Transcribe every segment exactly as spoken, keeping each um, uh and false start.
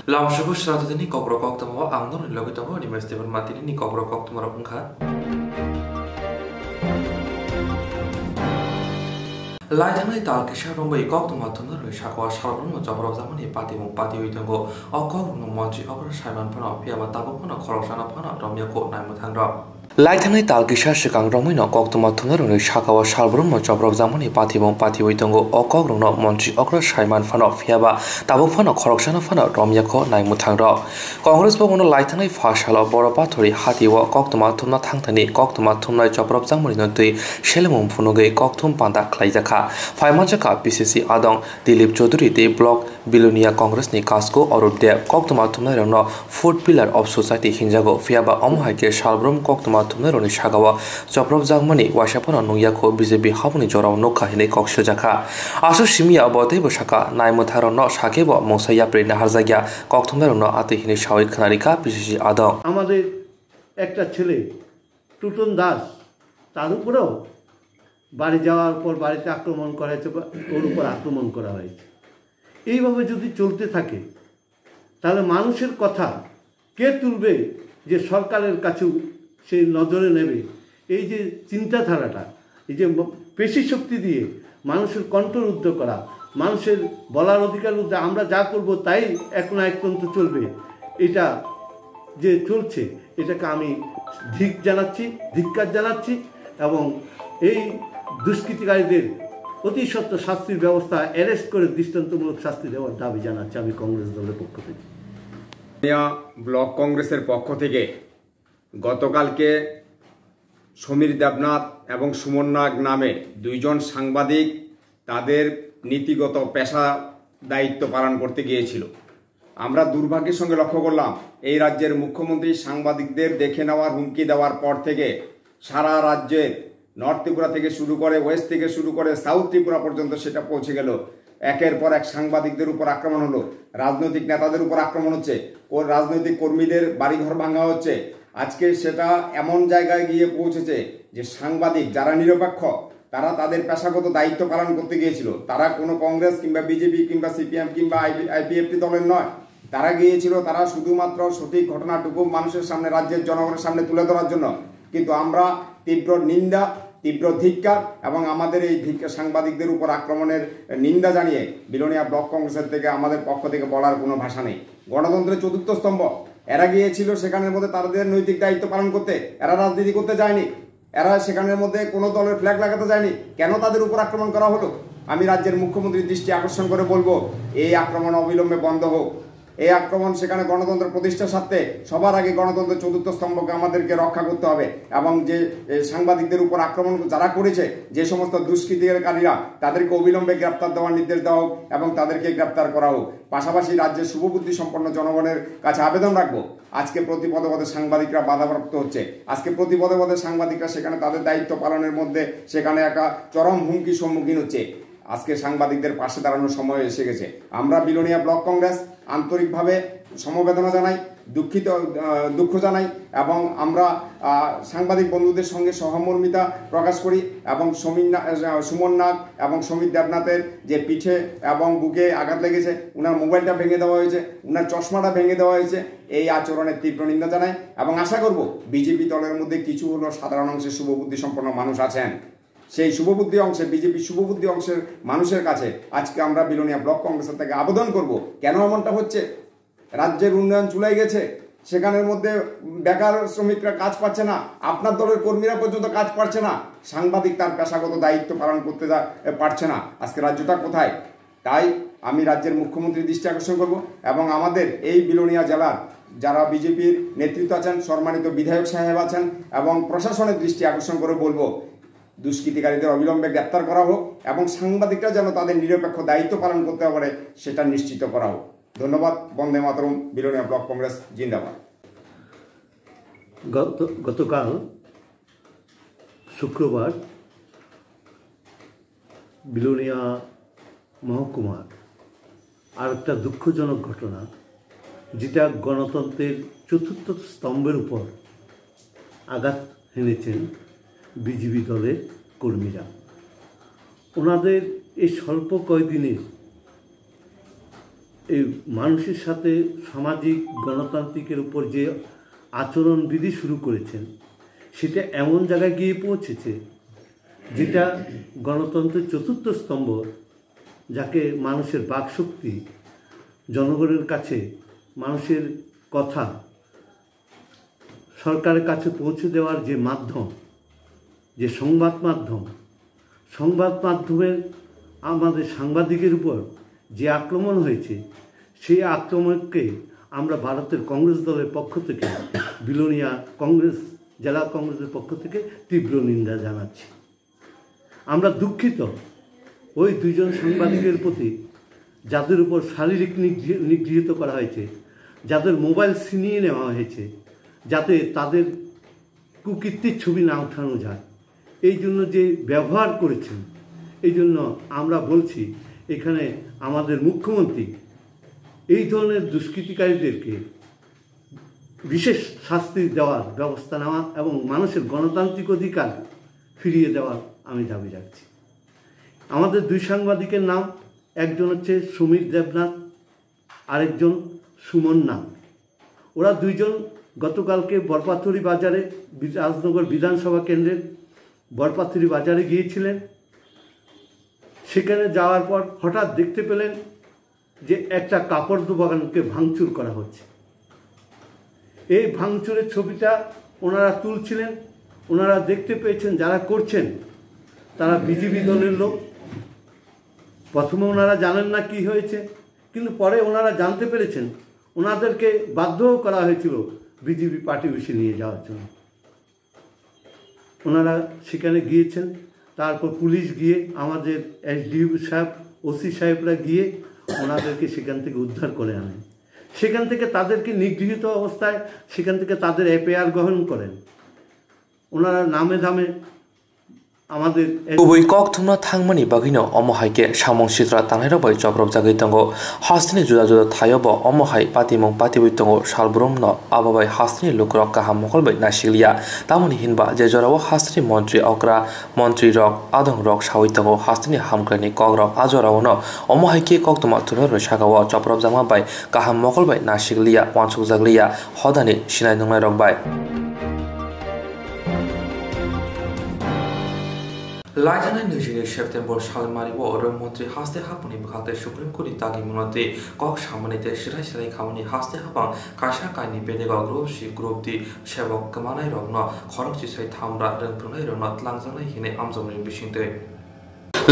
Lamsugo srathadini kokrok koktwma o ang norokni logi tongo, Animesh Debbarma. Tinini kokrok koktwma rok wngkha: Laithangnai tal kisa romwi koktwma thumnarokni sakao salbrumno chopropjakmani patimung patiwi tongo. O kokrokno montri okra saiman phano, phiyaba tabuk phano khoroksano phano romya kho naimwthang rok. Laithangnai tal kisa swkang romwino koktwma thumnarokni sakao salbrumno chopropjakmani patimung patiwi tongo. O kokrokno montri okra saiman phano, phiyaba tabuk phano khoroksano phano romya kho naimwthang rok. Congress bhabono laithangnai pha salo Boro Pathori hatio koktwma thumna thangthani koktwma thumnai chopropjakmani no twi selemung phunugwi kokthum panda khlaijakha. Phaimanjakha P C C adong Dilip Chaudhary tei block Bilonia Congress ni Kasko Arup Deb. Koktwma thumnairokno fourth pillar of society hinjago, phiyaba omo hai khe salbrum koktwma thumnairokni sakao chopropjakmani waisa phano nungya kho B J P haboni jorao nukha hinwi kok sijakha. Aswk simi ya bo teibo sakha, naimwthangrokno sakhe bo mungsa yapri naharjakya, kok thumnairokno atwi hinwi sawi khwnarikha P C C adong. আমাদের একটা ছেলে টুটন দাস, তার উপরেও বাড়ি যাওয়ার পর বাড়িতে আক্রমণ করা হয়েছে বা ওর উপর আক্রমণ করা হয়েছে। এইভাবে যদি চলতে থাকে, তাহলে মানুষের কথা কে তুলবে যে সরকারের কাছেও সেই নজরে নেবে? এই যে চিন্তাধারাটা, এই যে ম-, পেশি শক্তি দিয়ে মানুষের কণ্ঠরুদ্ধ করা, মানুষের বলার অধিকার রুদ্ধ, আমরা যা করব তাই এক না এক পর্যন্ত চলবে, এটা যে চলছে, এটাকে আমি ধিক জানাচ্ছি, ধিক্কার জানাচ্ছি এবং এই দুষ্কৃতিকারীদের অতি সত্বর শাস্তির ব্যবস্থা, অ্যারেস্ট করে দৃষ্টান্তমূলক শাস্তি দেওয়ার দাবি জানাচ্ছি আমি কংগ্রেস দলের পক্ষ থেকে। মিয়া ব্লক কংগ্রেসের পক্ষ থেকে গতকালকে সমীর দেবনাথ এবং সুমন নাগ নামে দুইজন সাংবাদিক তাদের নীতিগত পেশা দায়িত্ব পালন করতে গিয়েছিল। আমরা দুর্ভাগ্যের সঙ্গে লক্ষ্য করলাম, এই রাজ্যের মুখ্যমন্ত্রী সাংবাদিকদের দেখে নেওয়ার হুমকি দেওয়ার পর থেকে সারা রাজ্যের নর্থ ত্রিপুরা থেকে শুরু করে, ওয়েস্ট থেকে শুরু করে সাউথ ত্রিপুরা পর্যন্ত সেটা পৌঁছে গেল। একের পর এক সাংবাদিকদের উপর আক্রমণ হলো, রাজনৈতিক নেতাদের উপর আক্রমণ হচ্ছে, ও রাজনৈতিক কর্মীদের বাড়িঘর ভাঙা হচ্ছে। আজকে সেটা এমন জায়গায় গিয়ে পৌঁছেছে যে সাংবাদিক যারা নিরপেক্ষ, তারা তাদের পেশাগত দায়িত্ব পালন করতে গিয়েছিল। তারা কোনো কংগ্রেস কিংবা বিজেপি কিংবা সিপিএম কিংবা আইপিএফটি দলের নয়। তারা গিয়েছিল, তারা শুধুমাত্র সঠিক ঘটনাটুকু মানুষের সামনে, রাজ্যের জনগণের সামনে তুলে ধরার জন্য। কিন্তু আমরা তীব্র নিন্দা, তীব্র ধিক্কার এবং আমাদের এই ধিক্কার, সাংবাদিকদের উপর আক্রমণের নিন্দা জানিয়ে বিলোনিয়া ব্লক কংগ্রেসের থেকে আমাদের পক্ষ থেকে বলার কোনো ভাষা নেই। গণতন্ত্রের চতুর্থ স্তম্ভ, এরা গিয়েছিল সেখানের মধ্যে তাদের নৈতিক দায়িত্ব পালন করতে, এরা রাজনীতি করতে যায়নি। এরা সেখানের মধ্যে কোনো দলের ফ্ল্যাগ লাগাতে যায়নি। কেন তাদের উপর আক্রমণ করা হলো? আমি রাজ্যের মুখ্যমন্ত্রীর দৃষ্টি আকর্ষণ করে বলবো, এই আক্রমণ অবিলম্বে বন্ধ হোক। এই আক্রমণ সেখানে গণতন্ত্র প্রতিষ্ঠার স্বার্থে সবার আগে গণতন্ত্রের চতুর্থ স্তম্ভকে আমাদেরকে রক্ষা করতে হবে এবং যে, এ, সাংবাদিকদের উপর আক্রমণ যারা করেছে, যে সমস্ত দুষ্কৃতিকারীরা, তাদেরকে অবিলম্বে গ্রেপ্তার দেওয়ার নির্দেশ দেওয়া হোক এবং তাদেরকে গ্রেপ্তার করা হোক। পাশাপাশি রাজ্যের শুভবুদ্ধি সম্পন্ন জনগণের কাছে আবেদন রাখবো, আজকে প্রতি পদে পদে সাংবাদিকরা বাধাপ্রাপ্ত হচ্ছে, আজকে প্রতি পদে পদে সাংবাদিকরা সেখানে তাদের দায়িত্ব পালনের মধ্যে সেখানে একটা চরম হুমকির সম্মুখীন হচ্ছে। আজকে সাংবাদিকদের পাশে দাঁড়ানোর সময় এসে গেছে। আমরা বিলোনিয়া ব্লক কংগ্রেস আন্তরিকভাবে সমবেদনা জানাই, দুঃখিত, আহ, দুঃখ জানাই এবং আমরা, আহ, সাংবাদিক বন্ধুদের সঙ্গে সহমর্মিতা প্রকাশ করি এবং সমীর না-, আহ, সুমন নাগ এবং সমীর দেবনাথের যে পিঠে এবং বুকে আঘাত লেগেছে, ওনার মোবাইলটা ভেঙে দেওয়া হয়েছে, ওনার চশমাটা ভেঙে দেওয়া হয়েছে, এই আচরণের তীব্র নিন্দা জানাই এবং আশা করব বিজেপি দলের মধ্যে কিছু হলেও সাধারণ অংশের শুভবুদ্ধি সম্পন্ন মানুষ আছেন। সেই শুভবুদ্ধি অংশে, বিজেপি শুভবুদ্ধি অংশের মানুষের কাছে আজকে আমরা বিলোনিয়া ব্লক কংগ্রেসের থেকে আবেদন করব, কেন এমনটা হচ্ছে? রাজ্যের উন্নয়ন চুলাই গেছে, সেখানের মধ্যে বেকার শ্রমিকরা কাজ পাচ্ছে না, আপনার দলের কর্মীরা পর্যন্ত কাজ পাচ্ছে না, সাংবাদিক তার পেশাগত দায়িত্ব পালন করতে যা-, পারছে না। আজকে রাজ্যটা কোথায়? তাই আমি রাজ্যের মুখ্যমন্ত্রীর দৃষ্টি আকর্ষণ করব এবং আমাদের এই বিলোনিয়া জেলার যারা বিজেপির নেতৃত্ব আছেন, সম্মানিত বিধায়ক সাহেব আছেন এবং প্রশাসনের দৃষ্টি আকর্ষণ করে বলবো, দুষ্কৃতিকারীদের অবিলম্বে গ্রেপ্তার করা হোক এবং সাংবাদিকরা যেন তাদের নিরপেক্ষ দায়িত্ব পালন করতে পারে, সেটা নিশ্চিত করা হোক। ধন্যবাদ। বন্দে মাতরম। বিলোনিয়া ব্লক কংগ্রেস জিন্দাবাদ। গত গতকাল শুক্রবার বিলোনিয়া মহকুমার আরেকটা দুঃখজনক ঘটনা, যেটা গণতন্ত্রের চতুর্থ স্তম্ভের উপর আঘাত হেনেছেন বিজেপি দলের কর্মীরা। ওনাদের এই স্বল্প কয়দিনের এই মানুষের সাথে সামাজিক গণতান্ত্রিকের উপর যে আচরণবিধি শুরু করেছেন, সেটা এমন জায়গায় গিয়ে পৌঁছেছে, যেটা গণতন্ত্রের চতুর্থ স্তম্ভ, যাকে মানুষের বাকশক্তি, জনগণের কাছে মানুষের কথা সরকারের কাছে পৌঁছে দেওয়ার যে মাধ্যম, যে সংবাদ মাধ্যম, সংবাদ মাধ্যমের আমাদের সাংবাদিকের উপর যে আক্রমণ হয়েছে, সেই আক্রমণকে আমরা ভারতের কংগ্রেস দলের পক্ষ থেকে, বিলোনিয়া কংগ্রেস, জেলা কংগ্রেসের পক্ষ থেকে তীব্র নিন্দা জানাচ্ছি। আমরা দুঃখিত ওই দুইজন সাংবাদিকের প্রতি, যাদের উপর শারীরিক নিগৃহ-, নিগৃহীত করা হয়েছে, যাদের মোবাইল ছিনিয়ে নেওয়া হয়েছে, যাতে তাদের কুকীর্তির ছবি না উঠানো যায়, এই জন্য যে ব্যবহার করেছেন, এই জন্য আমরা বলছি, এখানে আমাদের মুখ্যমন্ত্রী এই ধরনের দুষ্কৃতিকারীদেরকে বিশেষ শাস্তি দেওয়ার ব্যবস্থা নেওয়া এবং মানুষের গণতান্ত্রিক অধিকার ফিরিয়ে দেওয়ার আমি দাবি রাখছি। আমাদের দুই সাংবাদিকের নাম, একজন হচ্ছে সমীর দেবনাথ, আরেকজন সুমন নাথ। ওরা দুইজন গতকালকে বরপাথুরি বাজারে, বি-, রাজনগর বিধানসভা কেন্দ্রের বরপাথুরি বাজারে গিয়েছিলেন। সেখানে যাওয়ার পর হঠাৎ দেখতে পেলেন যে একটা কাপড় দোকানকে ভাঙচুর করা হচ্ছে। এই ভাঙচুরের ছবিটা ওনারা তুলছিলেন, ওনারা দেখতে পেয়েছেন যারা করছেন তারা বিজেপি দলের লোক। প্রথমে ওনারা জানেন না কি হয়েছে, কিন্তু পরে ওনারা জানতে পেরেছেন, ওনাদেরকে বাধ্য করা হয়েছিল বিজেপি পার্টি অফিসে নিয়ে যাওয়ার জন্য। ওনারা সেখানে গিয়েছেন, তারপর পুলিশ গিয়ে, আমাদের এসডিপিও সাহেব, ওসি সাহেবরা গিয়ে ওনাদেরকে সেখান থেকে উদ্ধার করে আনেন। সেখান থেকে তাদেরকে নিগৃহীত অবস্থায় সেখান থেকে তাদের এফআইআর গ্রহণ করেন। ওনারা নামে ধামে আমাদের Kubui kok thumna thangmani bagwino omo hai khe samung sitra tangnairok bai chopropjagwi tongo. Hasteni juda juda thaio bo omo hai patimung patiwi tongo salbrumno. Abo bai hasteni lukurok kaham mokol bai nasikliya. Tamoni hinba je jorao hasteni montri okra, montrirok, adongrok sawi tongo hasteni hamkraini kokrok. A joraono omo hai khe koktwma thumnairokni sakao chopropjakma bai kaham mokol bai nasikliya, uansukjakliya, hodani sinai nungnairok bai. Laithangnai nijini September salmario Rwng Montri haste haphangni bwkhak tei Supreme Court ni dagi mwnatwi kok samani tei swrai swrai khamani haste haphang kaisa kainwi bedego Group C, Group D sebok kwmanairokno khorokchisai thamra rwng phwrwngnairokno tlangjaknai hinwi amjokmani bisingtwi.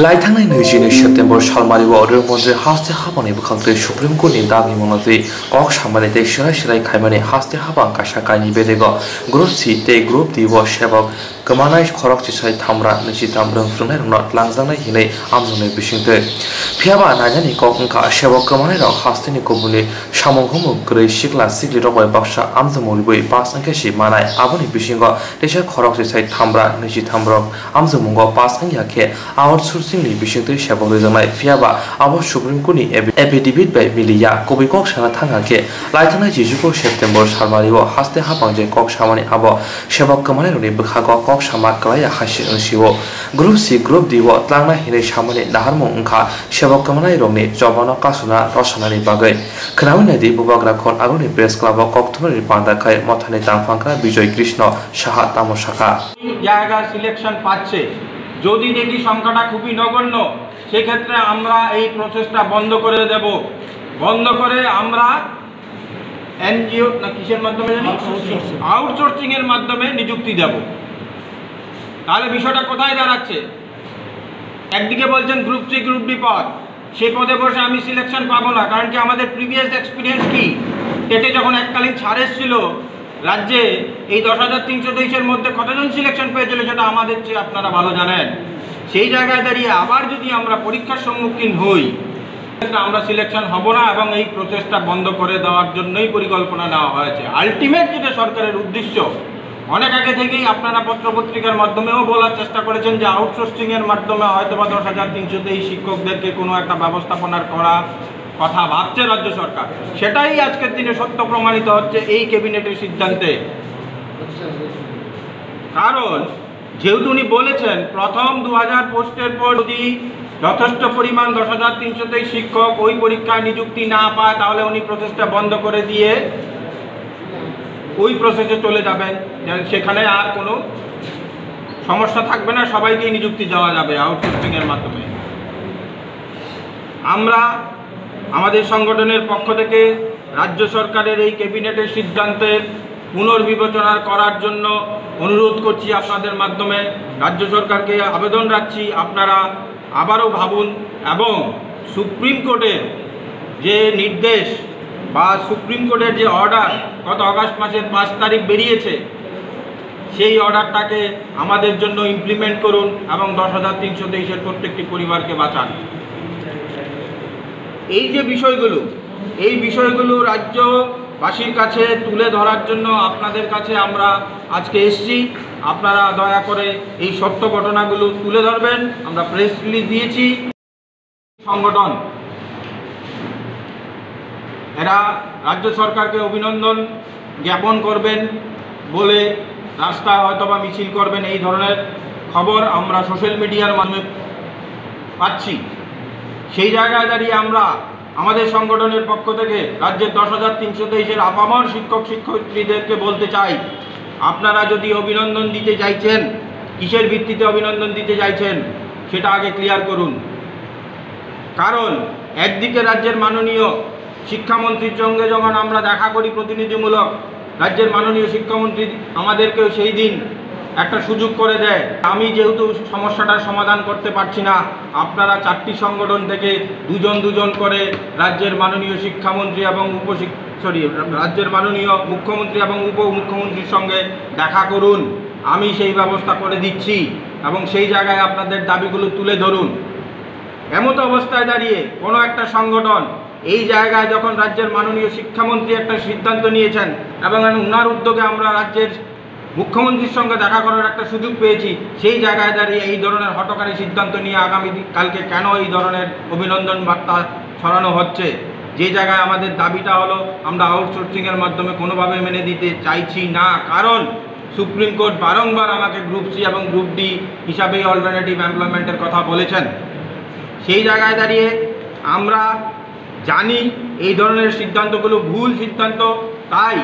Laithangnai nijini September salmario Rwng Montri haste haphangni bwkhak tei Supreme Court ni dagi mwnatwi kok samani tei swrai swrai khaimani haste haphang kaisa kainwi bedego Group C tei Group D o sebok kwmanai khorokchisai thamra nwichitham rwng phwrwngnairokno tlangjaknai hinwi amjoknai bisingtwi. Phiyaba nainani kok wngkha, sebok kwmanairok hasteni kubuni samung humung kwrwi sikla siklirok bai baksa amjokmung rwui pass wngkhe si manai. Aboni bisingo teisa khorokchisai thamra nwichithamrok amjokmungo pass wngya khe outsourcing ni bisingtwi sebok rwjaknai. Phiyaba abo Supreme Court ni affidavit bai miliya. Kubui kok sana thangkha khe, laithangnai chichugo September salmario haste haphang je kok samani abo sebok kwmanairokni bwkhago kok sama kwlaiya hai se wngsio. Group C, Group D o tlangnai hinwi samani naharmung wngkha sebok kwmanairokni chobano kasuna rosanani bagwi. Khwnawi naidi, Bubagra Khon Agroni Press Club o kok thumnani panda khai mothani tangphangkra Bijoy Krishna Saha tamo sakha. জায়গা সিলেকশন পাচ্ছে, যদি দেখি সংখ্যাটা খুবই নগণ্য, সেক্ষেত্রে আমরা এই প্রসেসটা বন্ধ করে দেব। বন্ধ করে আমরা এনজিও না কিসের মাধ্যমে জানি? আউটসোর্সিং। আউটসোর্সিং এর মাধ্যমে নিযুক্তি দেব। তাহলে বিষয়টা কোথায় দাঁড়াচ্ছে? একদিকে বলছেন গ্রুপ সি, গ্রুপ ডি পদ, সেই পদে বসে আমি সিলেকশন পাবো না, কারণ কি আমাদের প্রিভিয়াস এক্সপিরিয়েন্স কি? টেটে যখন এককালীন ছাড় এসেছিল রাজ্যে, এই দশ হাজার তিনশো তেইশের মধ্যে কতজন সিলেকশন পেয়েছিল সেটা আমাদের চেয়ে আপনারা ভালো জানেন। সেই জায়গায় দাঁড়িয়ে আবার যদি আমরা পরীক্ষার সম্মুখীন হই, আমরা সিলেকশন হব না এবং এই প্রসেসটা বন্ধ করে দেওয়ার জন্যই পরিকল্পনা নেওয়া হয়েছে। আলটিমেট যেটা সরকারের উদ্দেশ্য, অনেক আগে থেকেই আপনারা পত্র পত্রিকার মাধ্যমেও বলার চেষ্টা করেছেন যে আউটসোর্সিং এর মাধ্যমে হয়তো বা দশ হাজার তিনশো তেইশ শিক্ষকদেরকে কোনো একটা ব্যবস্থাপনার করা কথা ভাবছে রাজ্য সরকার। সেটাই আজকের দিনে সত্য প্রমাণিত হচ্ছে এই ক্যাবিনেটের সিদ্ধান্তে। কারণ যেহেতু উনি বলেছেন প্রথম দু হাজার পোস্টের পর যদি যথেষ্ট পরিমাণ দশ হাজার তিনশো তেইশ শিক্ষক ওই পরীক্ষায় নিযুক্তি না পায়, তাহলে উনি প্রসেসটা বন্ধ করে দিয়ে ওই প্রসেসে চলে যাবেন, যেন সেখানে আর কোনো সমস্যা থাকবে না, সবাইকেই নিযুক্তি দেওয়া যাবে আউটসোর্সিংয়ের মাধ্যমে। আমরা আমাদের সংগঠনের পক্ষ থেকে রাজ্য সরকারের এই ক্যাবিনেটের সিদ্ধান্তের পুনর্বিবেচনা করার জন্য অনুরোধ করছি আপনাদের মাধ্যমে। রাজ্য সরকারকে আবেদন রাখছি, আপনারা আবারও ভাবুন এবং সুপ্রিম কোর্টের যে নির্দেশ বা সুপ্রিম কোর্টের যে অর্ডার গত আগস্ট মাসের পাঁচ তারিখ বেরিয়েছে, সেই অর্ডারটাকে আমাদের জন্য ইমপ্লিমেন্ট করুন এবং দশ হাজার তিনশো তেইশের প্রত্যেকটি পরিবারকে বাঁচান। এই যে বিষয়গুলো, এই বিষয়গুলো রাজ্যবাসীর কাছে তুলে ধরার জন্য আপনাদের কাছে আমরা আজকে এসছি। আপনারা দয়া করে এই সত্য ঘটনাগুলো তুলে ধরবেন। আমরা প্রেস রিলিজ দিয়েছি। সংগঠন এরা রাজ্য সরকারকে অভিনন্দন জ্ঞাপন করবেন বলে রাস্তায় হয়তো বা মিছিল করবেন, এই ধরনের খবর আমরা সোশ্যাল মিডিয়ার মাধ্যমে পাচ্ছি। সেই জায়গায় দাঁড়িয়ে আমরা আমাদের সংগঠনের পক্ষ থেকে রাজ্যের দশ হাজার তিনশো তেইশের আপামর শিক্ষক শিক্ষয়িত্রীদেরকে বলতে চাই, আপনারা যদি অভিনন্দন দিতে চাইছেন, কিসের ভিত্তিতে অভিনন্দন দিতে চাইছেন, সেটা আগে ক্লিয়ার করুন। কারণ একদিকে রাজ্যের মাননীয় শিক্ষামন্ত্রীর সঙ্গে যখন আমরা দেখা করি প্রতিনিধিমূলক, রাজ্যের মাননীয় শিক্ষামন্ত্রী আমাদেরকেও সেই দিন একটা সুযোগ করে দেয়। আমি যেহেতু সমস্যাটার সমাধান করতে পারছি না, আপনারা চারটি সংগঠন থেকে দুজন দুজন করে রাজ্যের মাননীয় শিক্ষামন্ত্রী এবং উপশিক-, সরি, রাজ্যের মাননীয় মুখ্যমন্ত্রী এবং উপমুখ্যমন্ত্রীর সঙ্গে দেখা করুন, আমি সেই ব্যবস্থা করে দিচ্ছি এবং সেই জায়গায় আপনাদের দাবিগুলো তুলে ধরুন। এমতো অবস্থায় দাঁড়িয়ে কোনো একটা সংগঠন এই জায়গায় যখন রাজ্যের মাননীয় শিক্ষামন্ত্রী একটা সিদ্ধান্ত নিয়েছেন এবং ওনার উদ্যোগে আমরা রাজ্যের মুখ্যমন্ত্রীর সঙ্গে দেখা করার একটা সুযোগ পেয়েছি, সেই জায়গায় দাঁড়িয়ে এই ধরনের হঠকারী সিদ্ধান্ত নিয়ে আগামী দিন, কালকে কেন এই ধরনের অভিনন্দন বার্তা ছড়ানো হচ্ছে? যে জায়গায় আমাদের দাবিটা হলো আমরা আউটসোর্সিংয়ের মাধ্যমে কোনোভাবে মেনে দিতে চাইছি না, কারণ সুপ্রিম কোর্ট বারংবার আমাকে গ্রুপ সি এবং গ্রুপ ডি হিসাবেই অল্টারনেটিভ এমপ্লয়মেন্টের কথা বলেছেন। সেই জায়গায় দাঁড়িয়ে আমরা জানি এই ধরনের সিদ্ধান্তগুলো ভুল সিদ্ধান্ত, তাই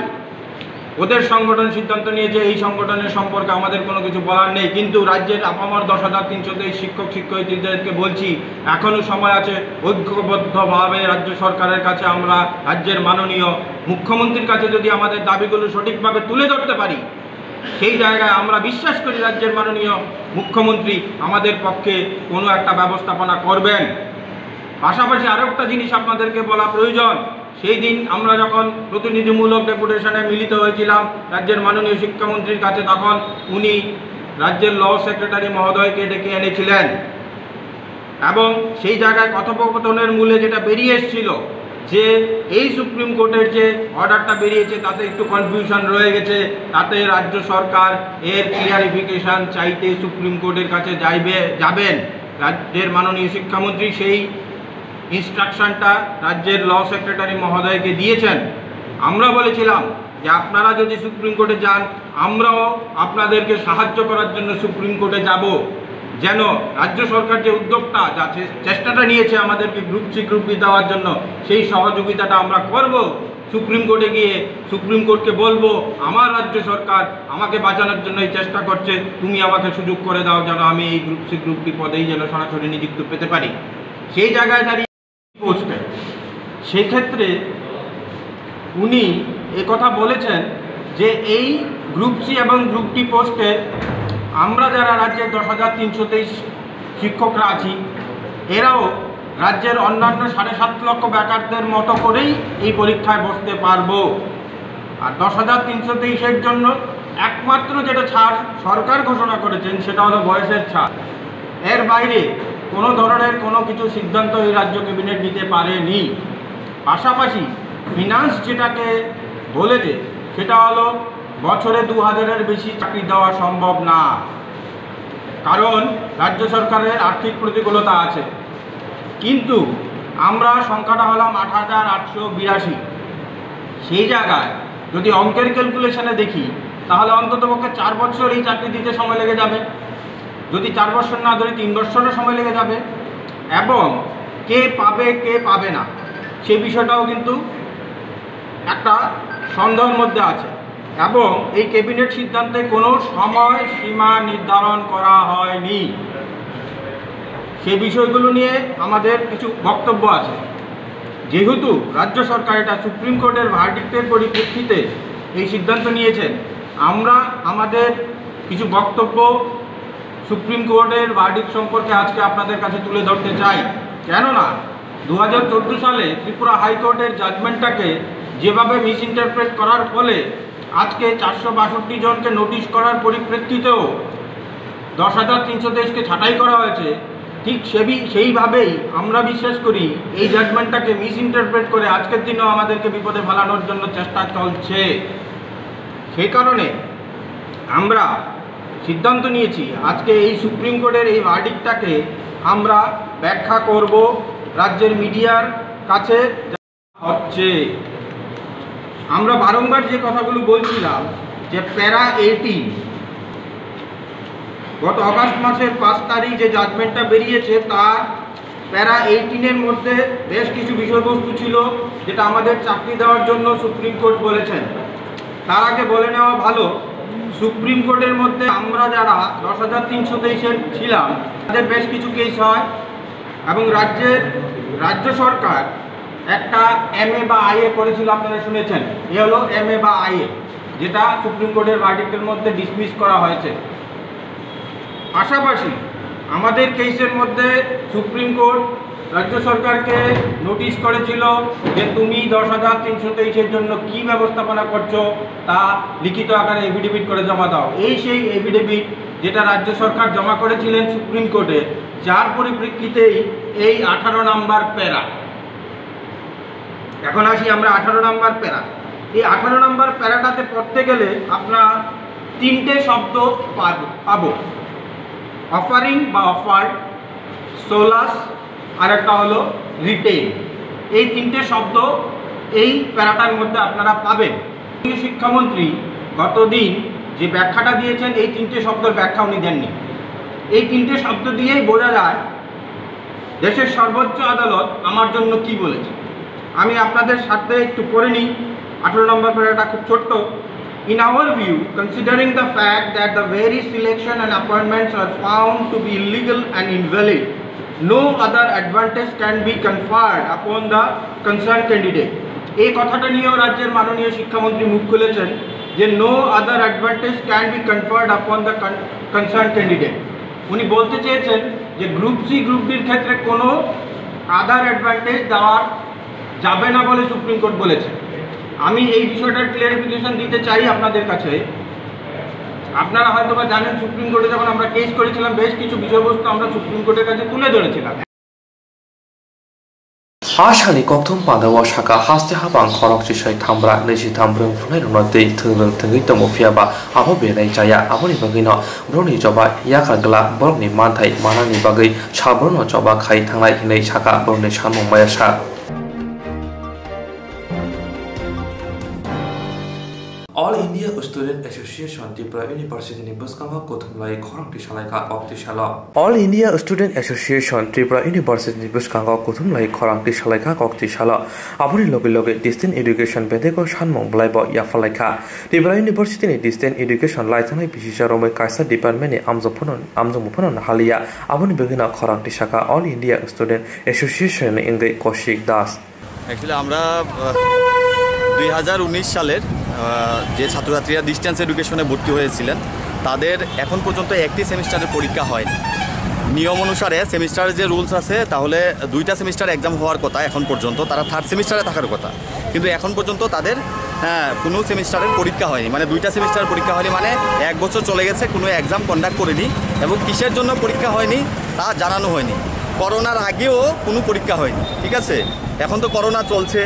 ওদের সংগঠন সিদ্ধান্ত নিয়েছে, এই সংগঠনের সম্পর্কে আমাদের কোনো কিছু বলার নেই। কিন্তু রাজ্যের আপামর দশ হাজার তিনশো তেইশ শিক্ষক শিক্ষয়িত্রীদেরকে বলছি, এখনও সময় আছে, ঐক্যবদ্ধভাবে রাজ্য সরকারের কাছে আমরা রাজ্যের মাননীয় মুখ্যমন্ত্রীর কাছে যদি আমাদের দাবিগুলো সঠিকভাবে তুলে ধরতে পারি, সেই জায়গায় আমরা বিশ্বাস করি রাজ্যের মাননীয় মুখ্যমন্ত্রী আমাদের পক্ষে কোনো একটা ব্যবস্থাপনা করবেন। পাশাপাশি আরও একটা জিনিস আপনাদেরকে বলা প্রয়োজন, সেই দিন আমরা যখন প্রতিনিধিমূলক ডেপুটেশনে মিলিত হয়েছিলাম রাজ্যের মাননীয় শিক্ষামন্ত্রীর কাছে, তখন উনি রাজ্যের ল সেক্রেটারি মহোদয়কে ডেকে এনেছিলেন এবং সেই জায়গায় কথোপকথনের মূলে যেটা বেরিয়ে এসেছিল যে এই সুপ্রিম কোর্টের যে অর্ডারটা বেরিয়েছে তাতে একটু কনফিউশন রয়ে গেছে, তাতে রাজ্য সরকার এর ক্লিয়ারিফিকেশন চাইতে সুপ্রিম কোর্টের কাছে যাইবে, যাবেন। রাজ্যের মাননীয় শিক্ষামন্ত্রী সেই ইনস্ট্রাকশনটা রাজ্যের ল সেক্রেটারি মহোদয়কে দিয়েছেন। আমরা বলেছিলাম যে আপনারা যদি সুপ্রিম কোর্টে যান, আমরাও আপনাদেরকে সাহায্য করার জন্য সুপ্রিম কোর্টে যাব, যেন রাজ্য সরকার যে উদ্যোগটা, যা চে-, চেষ্টাটা নিয়েছে আমাদেরকে গ্রুপ সি গ্রুপ ডি দেওয়ার জন্য, সেই সহযোগিতাটা আমরা করব। সুপ্রিম কোর্টে গিয়ে সুপ্রিম কোর্টকে বলবো, আমার রাজ্য সরকার আমাকে বাঁচানোর জন্য এই চেষ্টা করছে, তুমি আমাকে সুযোগ করে দাও যেন আমি এই গ্রুপ সি গ্রুপ ডি পদেই যেন সরাসরি নিযুক্ত পেতে পারি। সেই জায়গায় দাঁড়িয়ে পোস্টে, সেক্ষেত্রে উনি কথা বলেছেন যে এই গ্রুপ সি এবং গ্রুপ ডি পোস্টে আমরা যারা রাজ্যের দশ হাজার তিনশো তেইশ শিক্ষকরা আছি, এরাও রাজ্যের অন্যান্য সাড়ে সাত লক্ষ বেকারদের মতো করেই এই পরীক্ষায় বসতে পারবো। আর দশ হাজার তিনশো তেইশের জন্য একমাত্র যেটা ছাড় সরকার ঘোষণা করেছেন, সেটা হলো বয়সের ছাড়। এর বাইরে কোনো ধরনের কোনো কিছু সিদ্ধান্ত এই রাজ্য ক্যাবিনেট নিতে পারেনি। পাশাপাশি ফিনান্স যেটাকে বলেছে, সেটা হলো বছরে দু হাজারের বেশি চাকরি দেওয়া সম্ভব না, কারণ রাজ্য সরকারের আর্থিক প্রতিকূলতা আছে। কিন্তু আমরা সংখ্যাটা হলাম আট হাজার আটশো বিরাশি। সেই জায়গায় যদি অঙ্কের ক্যালকুলেশনে দেখি, তাহলে অন্ততপক্ষে চার বছর এই চাকরি দিতে সময় লেগে যাবে। যদি চার বছর না ধরি, তিন বছরও সময় লেগে যাবে। এবং কে পাবে কে পাবে না, সে বিষয়টাও কিন্তু একটা সন্দেহের মধ্যে আছে। এবং এই ক্যাবিনেট সিদ্ধান্তে কোনো সময় সীমা নির্ধারণ করা হয়নি। সে বিষয়গুলো নিয়ে আমাদের কিছু বক্তব্য আছে। যেহেতু রাজ্য সরকার এটা সুপ্রিম কোর্টের ভার্ডিক্টের পরিপ্রেক্ষিতে এই সিদ্ধান্ত নিয়েছেন, আমরা আমাদের কিছু বক্তব্য সুপ্রিম কোর্টের ভার্ডিক্ট সম্পর্কে আজকে আপনাদের কাছে তুলে ধরতে চাই। কেননা দু হাজার চোদ্দো সালে ত্রিপুরা হাইকোর্টের জাজমেন্টটাকে যেভাবে মিসইন্টারপ্রেট করার ফলে আজকে চারশো বাষট্টি জনকে নোটিশ করার পরিপ্রেক্ষিতেও দশ হাজার তিনশো তেইশকে ছাঁটাই করা হয়েছে, ঠিক সেবি-, সেইভাবেই আমরা বিশ্বাস করি এই জাজমেন্টটাকে মিসইন্টারপ্রেট করে আজকের দিনও আমাদেরকে বিপদে ফেলানোর জন্য চেষ্টা চলছে। সেই কারণে আমরা সিদ্ধান্ত নিয়েছি আজকে এই সুপ্রিম কোর্টের এই ভার্ডিক্টটাকে আমরা ব্যাখ্যা করব রাজ্যের মিডিয়ার কাছে। হচ্ছে, আমরা বারংবার যে কথাগুলো বলছিলাম যে প্যারা এইটিন, গত আগস্ট মাসের পাঁচ তারিখ যে জাজমেন্টটা বেরিয়েছে, তার প্যারা এইটিনের মধ্যে বেশ কিছু বিষয়বস্তু ছিল, যেটা আমাদের চাকরি দেওয়ার জন্য সুপ্রিম কোর্ট বলেছেন। তার আগে বলে নেওয়া ভালো, সুপ্রিম কোর্টের মধ্যে আমরা যারা দশ হাজার তিনশো তেইশের ছিলাম, তাদের বেশ কিছু কেস হয় এবং রাজ্যের, রাজ্য সরকার একটা এমএ বা আইএ করেছিল, আপনারা শুনেছেন, এ হলো এমএ বা আইএ, যেটা সুপ্রিম কোর্টের ভার্ডিক্টের মধ্যে ডিসমিস করা হয়েছে। পাশাপাশি আমাদের কেসের মধ্যে সুপ্রিম কোর্ট রাজ্য সরকারকে নোটিশ করেছিল যে তুমি দশ হাজার তিনশো তেইশের জন্য কী ব্যবস্থাপনা করছো, তা লিখিত আকারে এফিডেভিট করে জমা দাও। এই সেই এফিডেভিট, যেটা রাজ্য সরকার জমা করেছিলেন সুপ্রিম কোর্টে, যার পরিপ্রেক্ষিতেই এই আঠারো নাম্বার প্যারা। এখন আসি আমরা আঠারো নাম্বার প্যারা। এই আঠারো নাম্বার প্যারাটাতে পড়তে গেলে আপনার তিনটে শব্দ পাব-, পাবো, অফারিং বা অফার্ড, সোলাস, আর একটা হলো রিটেইন। এই তিনটে শব্দ এই প্যারাটার মধ্যে আপনারা পাবেন। শিক্ষামন্ত্রী গতদিন যে ব্যাখ্যাটা দিয়েছেন, এই তিনটে শব্দের ব্যাখ্যা উনি দেননি। এই তিনটে শব্দ দিয়েই বোঝা যায় দেশের সর্বোচ্চ আদালত আমার জন্য কি বলেছে। আমি আপনাদের সাথে একটু পড়ে নিই। আঠারো নম্বর প্যারাটা খুব ছোট্ট। In our view, considering the fact that the very selection and appointments are found to be illegal and invalid, no other advantage can be conferred upon the concerned candidate. এই কথাটা নিয়েও রাজ্যের মাননীয় শিক্ষামন্ত্রী মুখ খুলেছেন যে no other advantage can be conferred upon the con-, concerned candidate। উনি বলতে চেয়েছেন যে গ্রুপ সি, গ্রুপ ডির ক্ষেত্রে কোনো আদার অ্যাডভান্টেজ দেওয়া যাবে না বলে সুপ্রিম কোর্ট বলেছে। আমি এই বিষয়টার ক্লিয়ারিফিকেশন দিতে চাই আপনাদের কাছে। আপনারা হয়তো বা জানেন, সুপ্রিম কোর্টে যখন আমরা কেস করেছিলাম, বেশ কিছু বিষয়বস্তু আমরা সুপ্রিম কোর্টের কাছে তুলে ধরেছিলাম। A salni kokthum pandao saka haste habang khorok chisoi thambra nisi tham brwng phunai rokno twi thwngrwng thwngwi tongo, phiya ba abo belai chaya. Aboni bagwino borokni choba yakar glak, borokni manthai manani bagwi sal borokno choba khai thangnai hinwi saka borokni samung maya sa. All India Student Association Tripura University ni bwskango kuthumlai khorang twi salaikha kokti salo. All India Student Association Tripura University ni bwskango kuthumlai khorang twi salaikha kokti salo. Aboni loge loge distance education bedego sanmung belaibo yaphalaikha. Tripura University ni distance education laithanai bisisa romwi kaisa department ni amjokphano, amjokmungphano nahaliya. Aboni bagwino khorang twi saka All India Student Association ni wngwi Kaushik Das. Actually আমরা দুই হাজার উনিশ সালের আহ, যে ছাত্রছাত্রীরা ডিস্টেন্স এডুকেশনে ভর্তি হয়েছিলেন, তাদের এখন পর্যন্ত একটি সেমিস্টারের পরীক্ষা হয়নি। নিয়ম অনুসারে সেমিস্টারের যে রুলস আছে, তাহলে দুইটা সেমিস্টার এক্সাম হওয়ার কথা এখন পর্যন্ত, তারা থার্ড সেমিস্টারে থাকার কথা, কিন্তু এখন পর্যন্ত তাদের হ্যাঁ, কোনো সেমিস্টারের পরীক্ষা হয়নি, মানে দুইটা সেমিস্টারের পরীক্ষা হয়নি, মানে এক বছর চলে গেছে, কোনো এক্সাম কন্ডাক্ট করেনি। এবং কিসের জন্য পরীক্ষা হয়নি, তা জানানো হয়নি। করোনার আগেও কোনো পরীক্ষা হয়নি, ঠিক আছে? এখন তো করোনা চলছে।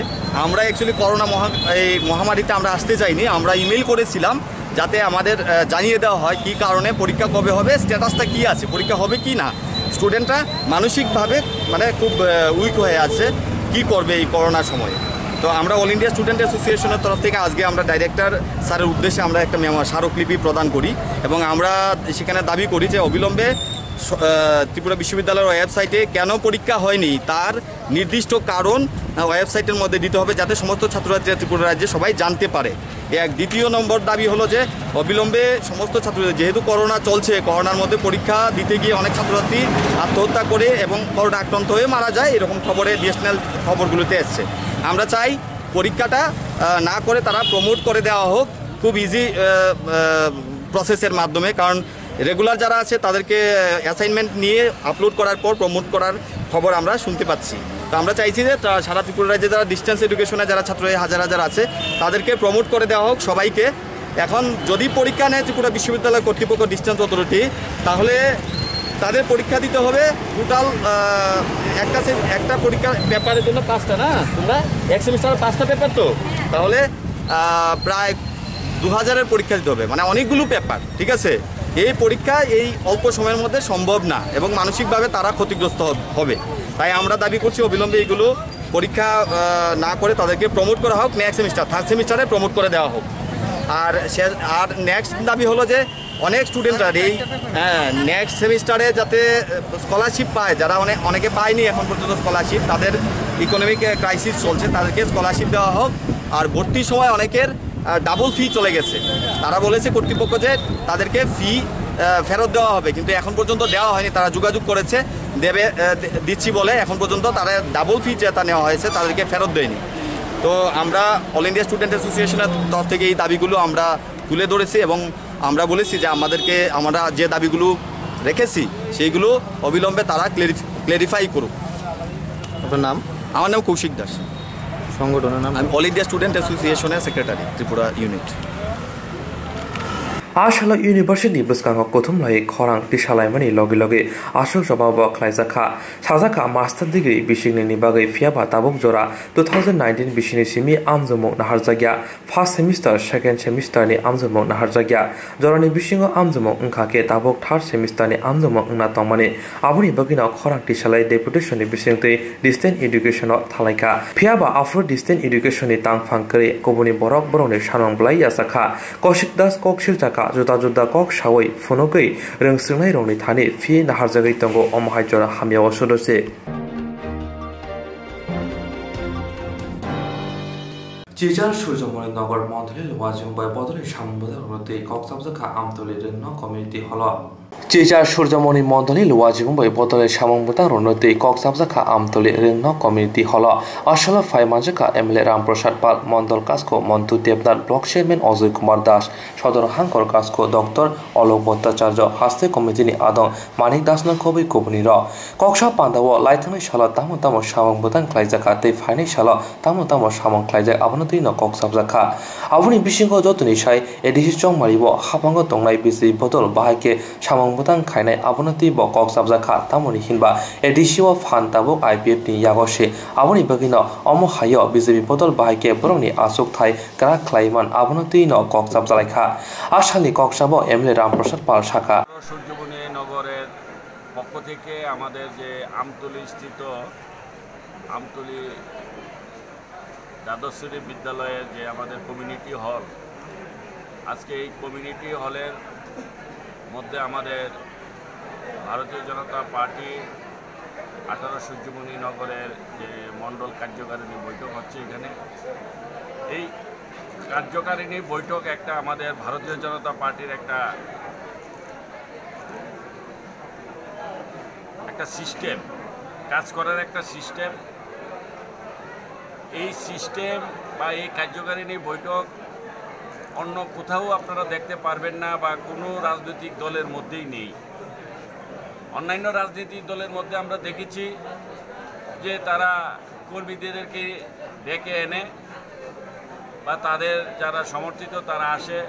আমরা অ্যাকচুয়ালি করোনা মহা এই মহামারীতে আমরা আসতে চাইনি। আমরা ইমেইল করেছিলাম যাতে আমাদের আহ, জানিয়ে দেওয়া হয় কী কারণে পরীক্ষা কবে হবে, স্ট্যাটাসটা কী আছে, পরীক্ষা হবে কি না। স্টুডেন্টরা মানসিকভাবে মানে খুব উইক হয়ে আছে, কি করবে এই করোনার সময়ে। তো আমরা অল ইন্ডিয়া স্টুডেন্ট অ্যাসোসিয়েশনের তরফ থেকে আজকে আমরা ডাইরেক্টর স্যারের উদ্দেশ্যে আমরা একটা মেমো স্মারকলিপি প্রদান করি এবং আমরা সেখানে দাবি করি যে অবিলম্বে স- আহ, ত্রিপুরা বিশ্ববিদ্যালয়ের ওয়েবসাইটে কেন পরীক্ষা হয়নি তার নির্দিষ্ট কারণ আহ, ওয়েবসাইটের মধ্যে দিতে হবে, যাতে সমস্ত ছাত্রছাত্রীরা ত্রিপুরা রাজ্যে সবাই জানতে পারে। এক। দ্বিতীয় নম্বর দাবি হলো যে অবিলম্বে সমস্ত ছাত্রদের, যেহেতু করোনা চলছে, করোনার মধ্যে পরীক্ষা দিতে গিয়ে অনেক ছাত্রছাত্রী আত্মহত্যা করে এবং করোনা আক্রান্ত হয়ে মারা যায়, এরকম খবরে বিএসএনএল খবরগুলোতে এসছে। আমরা চাই পরীক্ষাটা আহ, না করে তারা প্রমোট করে দেওয়া হোক খুব ইজি প্রসেসের মাধ্যমে, কারণ রেগুলার যারা আছে তাদেরকে অ্যাসাইনমেন্ট নিয়ে আপলোড করার পর প্রমোট করার খবর আমরা শুনতে পাচ্ছি। তো আমরা চাইছি যে তা- সারা ত্রিপুরা রাজ্যে যারা ডিস্টেন্স এডুকেশনে যারা ছাত্র এই হাজার হাজার আছে, তাদেরকে প্রমোট করে দেওয়া হোক সবাইকে। এখন যদি পরীক্ষা নেয় ত্রিপুরা বিশ্ববিদ্যালয় কর্তৃপক্ষ, ডিস্টেন্স অথরিটি, তাহলে তাদের পরীক্ষা দিতে হবে টোটাল একটা সে- একটা পরীক্ষার পেপারের জন্য পাঁচটা, না? তোমরা এক সেমিস্টারে পাঁচটা পেপার, তো তাহলে আহ, প্রায় দু হাজারের পরীক্ষা দিতে হবে, মানে অনেকগুলো পেপার, ঠিক আছে? এই পরীক্ষা এই অল্প সময়ের মধ্যে সম্ভব না এবং মানসিকভাবে তারা ক্ষতিগ্রস্ত হব- হবে। তাই আমরা দাবি করছি অবিলম্বে এইগুলো পরীক্ষা আহ, না করে তাদেরকে প্রমোট করা হোক, নেক্সট সেমিস্টার, থার্ড সেমিস্টারে প্রমোট করে দেওয়া হোক। আর সে আর নেক্সট দাবি হলো যে অনেক স্টুডেন্ট আর এই, হ্যাঁ, নেক্সট সেমিস্টারে যাতে স্কলারশিপ পায়, যারা অনেক অনেকে পায়নি এখন পর্যন্ত স্কলারশিপ, তাদের ইকোনমিক ক্রাইসিস চলছে, তাদেরকে স্কলারশিপ দেওয়া হোক। আর ভর্তির সময় অনেকের ডাবল ফি চলে গেছে। তারা বলেছে কর্তৃপক্ষ যে তাদেরকে ফি ফেরত দেওয়া হবে, কিন্তু এখন পর্যন্ত দেওয়া হয়নি। তারা যোগাযোগ করেছে, দেবে আহ, দি- দিচ্ছি বলে, এখন পর্যন্ত তারা ডাবল ফি যেটা নেওয়া হয়েছে তাদেরকে ফেরত দেয়নি। তো আমরা অল ইন্ডিয়া স্টুডেন্ট অ্যাসোসিয়েশনের তরফ থেকে এই দাবিগুলো আমরা তুলে ধরেছি এবং আমরা বলেছি যে আমাদেরকে, আমরা যে দাবিগুলো রেখেছি সেইগুলো অবিলম্বে তারা ক্লেরিফাই করুক। আপনার নাম? আমার নাম কৌশিক দাস। সংগঠনের নাম? আমি অল ইন্ডিয়া স্টুডেন্ট অ্যাসোসিয়েশনের secretary, Tripura unit. A salo university ni bwskango kuthum lai khorang tisalaimani logi logi aswk jobabo khlaijak kha. Sajak kha master degree bisingni ni bagwi, phiyaba tabuk jora two thousand nineteen bisingni simi amjokmung naharjakya. First semester, second semester ni amjokmung naharjakya. Jorani bisingo amjokmung wngkha khe tabuk third semester ni amjokmung wngna tongmani. Aboni bagwino khorang tisalai deputation ni bisingtwi distance education o thalaikha. Phiyaba aphuru distance education ni tangphang kwrwi kubuni borok borokni samung bwlai yachakha. Kosik Das kok sirjakha, juda juda kok sawi phunugwi rwngswrwngnairokni thani phi naharjagwi tongo, omo hai jora hamya o sudose. Chichar Surjomoni Nagar Mondoli Luwajwng bai bodolni samung bwtang rwno twi kok chapjak kha Amtoli Rwngno Community Hall o. Chichar Surjomoni Mondoli Luwajwng bai bodolni samung bwtang rwno twi kok chapjak kha Amtoli Rwngno Community Hall o. Asalo phai manjak kha M L A Ram Prasad Pal, Mondol Kasko Montu Debnath, Block Chairman Ajoy Kumar Das, Sodor Hangkor Kasko Doctor Alok Bhattacharya, Haste Committee ni adong Manik Das no khobwi kubuni rok. Koksa panda o laithangni salo tamo tamo samung bwtang khlaijak kha tei phainai salo tamo tamo samung khlaijak, abono twi no kok chapjak kha. Aboni bisingo jotoni sai A D C Chongmari bo haphango tongnai B J P bodol bahai khe samung bwtang khainai, abono twi bo kok chapjak kha. Tamoni hinba A D C o phan tabuk I P F ni yago se, aboni bagwi no omo hai o B J P bodol bahai khe borokni achuk thai kwrak khlai man, abono twi no kok chapjalai kha. A salni kok chabo M L A Ram Prasad Pal sakha. Surjamoni নগরের পক্ষ থেকে আমাদের যে আমতলী স্থিত আমতলী দ্বাদশ শ্রেণী বিদ্যালয়ের যে আমাদের কমিউনিটি হল, আজকে এই কমিউনিটি হলের মধ্যে আমাদের ভারতীয় জনতা পার্টি আঠারো সূর্যমণি নগরের যে মণ্ডল কার্যকারিণী বৈঠক হচ্ছে এখানে। এই কার্যকারিণী বৈঠক একটা আমাদের ভারতীয় জনতা পার্টির একটা একটা সিস্টেম, কাজ করার একটা সিস্টেম। এই সিস্টেম বা এই কার্যকারিণী বৈঠক অন্য কোথাও আপনারা দেখতে পারবেন না বা কোনো রাজনৈতিক দলের মধ্যেই নেই। অন্যান্য রাজনৈতিক দলের মধ্যে আমরা দেখেছি যে তারা কর্মীদেরকে ডেকে এনে বা তাদের যারা সমর্থিত তারা আসে,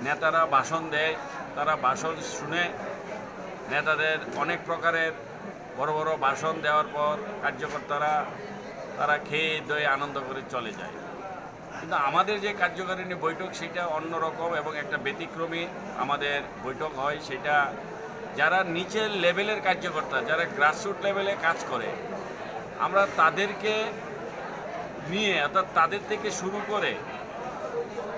নেতারা ভাষণ দেয়, তারা ভাষণ শুনে, নেতাদের অনেক প্রকারের বড় বড় ভাষণ দেওয়ার পর কার্যকর্তারা তারা খেয়ে দয়ে আনন্দ করে চলে যায়। কিন্তু আমাদের যে কার্যকারিণী বৈঠক সেটা অন্যরকম এবং একটা ব্যতিক্রমী আমাদের বৈঠক হয়। সেটা যারা নিচের লেভেলের কার্যকর্তা, যারা গ্রাসরুট লেভেলে কাজ করে, আমরা তাদেরকে নিয়ে, অর্থাৎ তাদের থেকে শুরু করে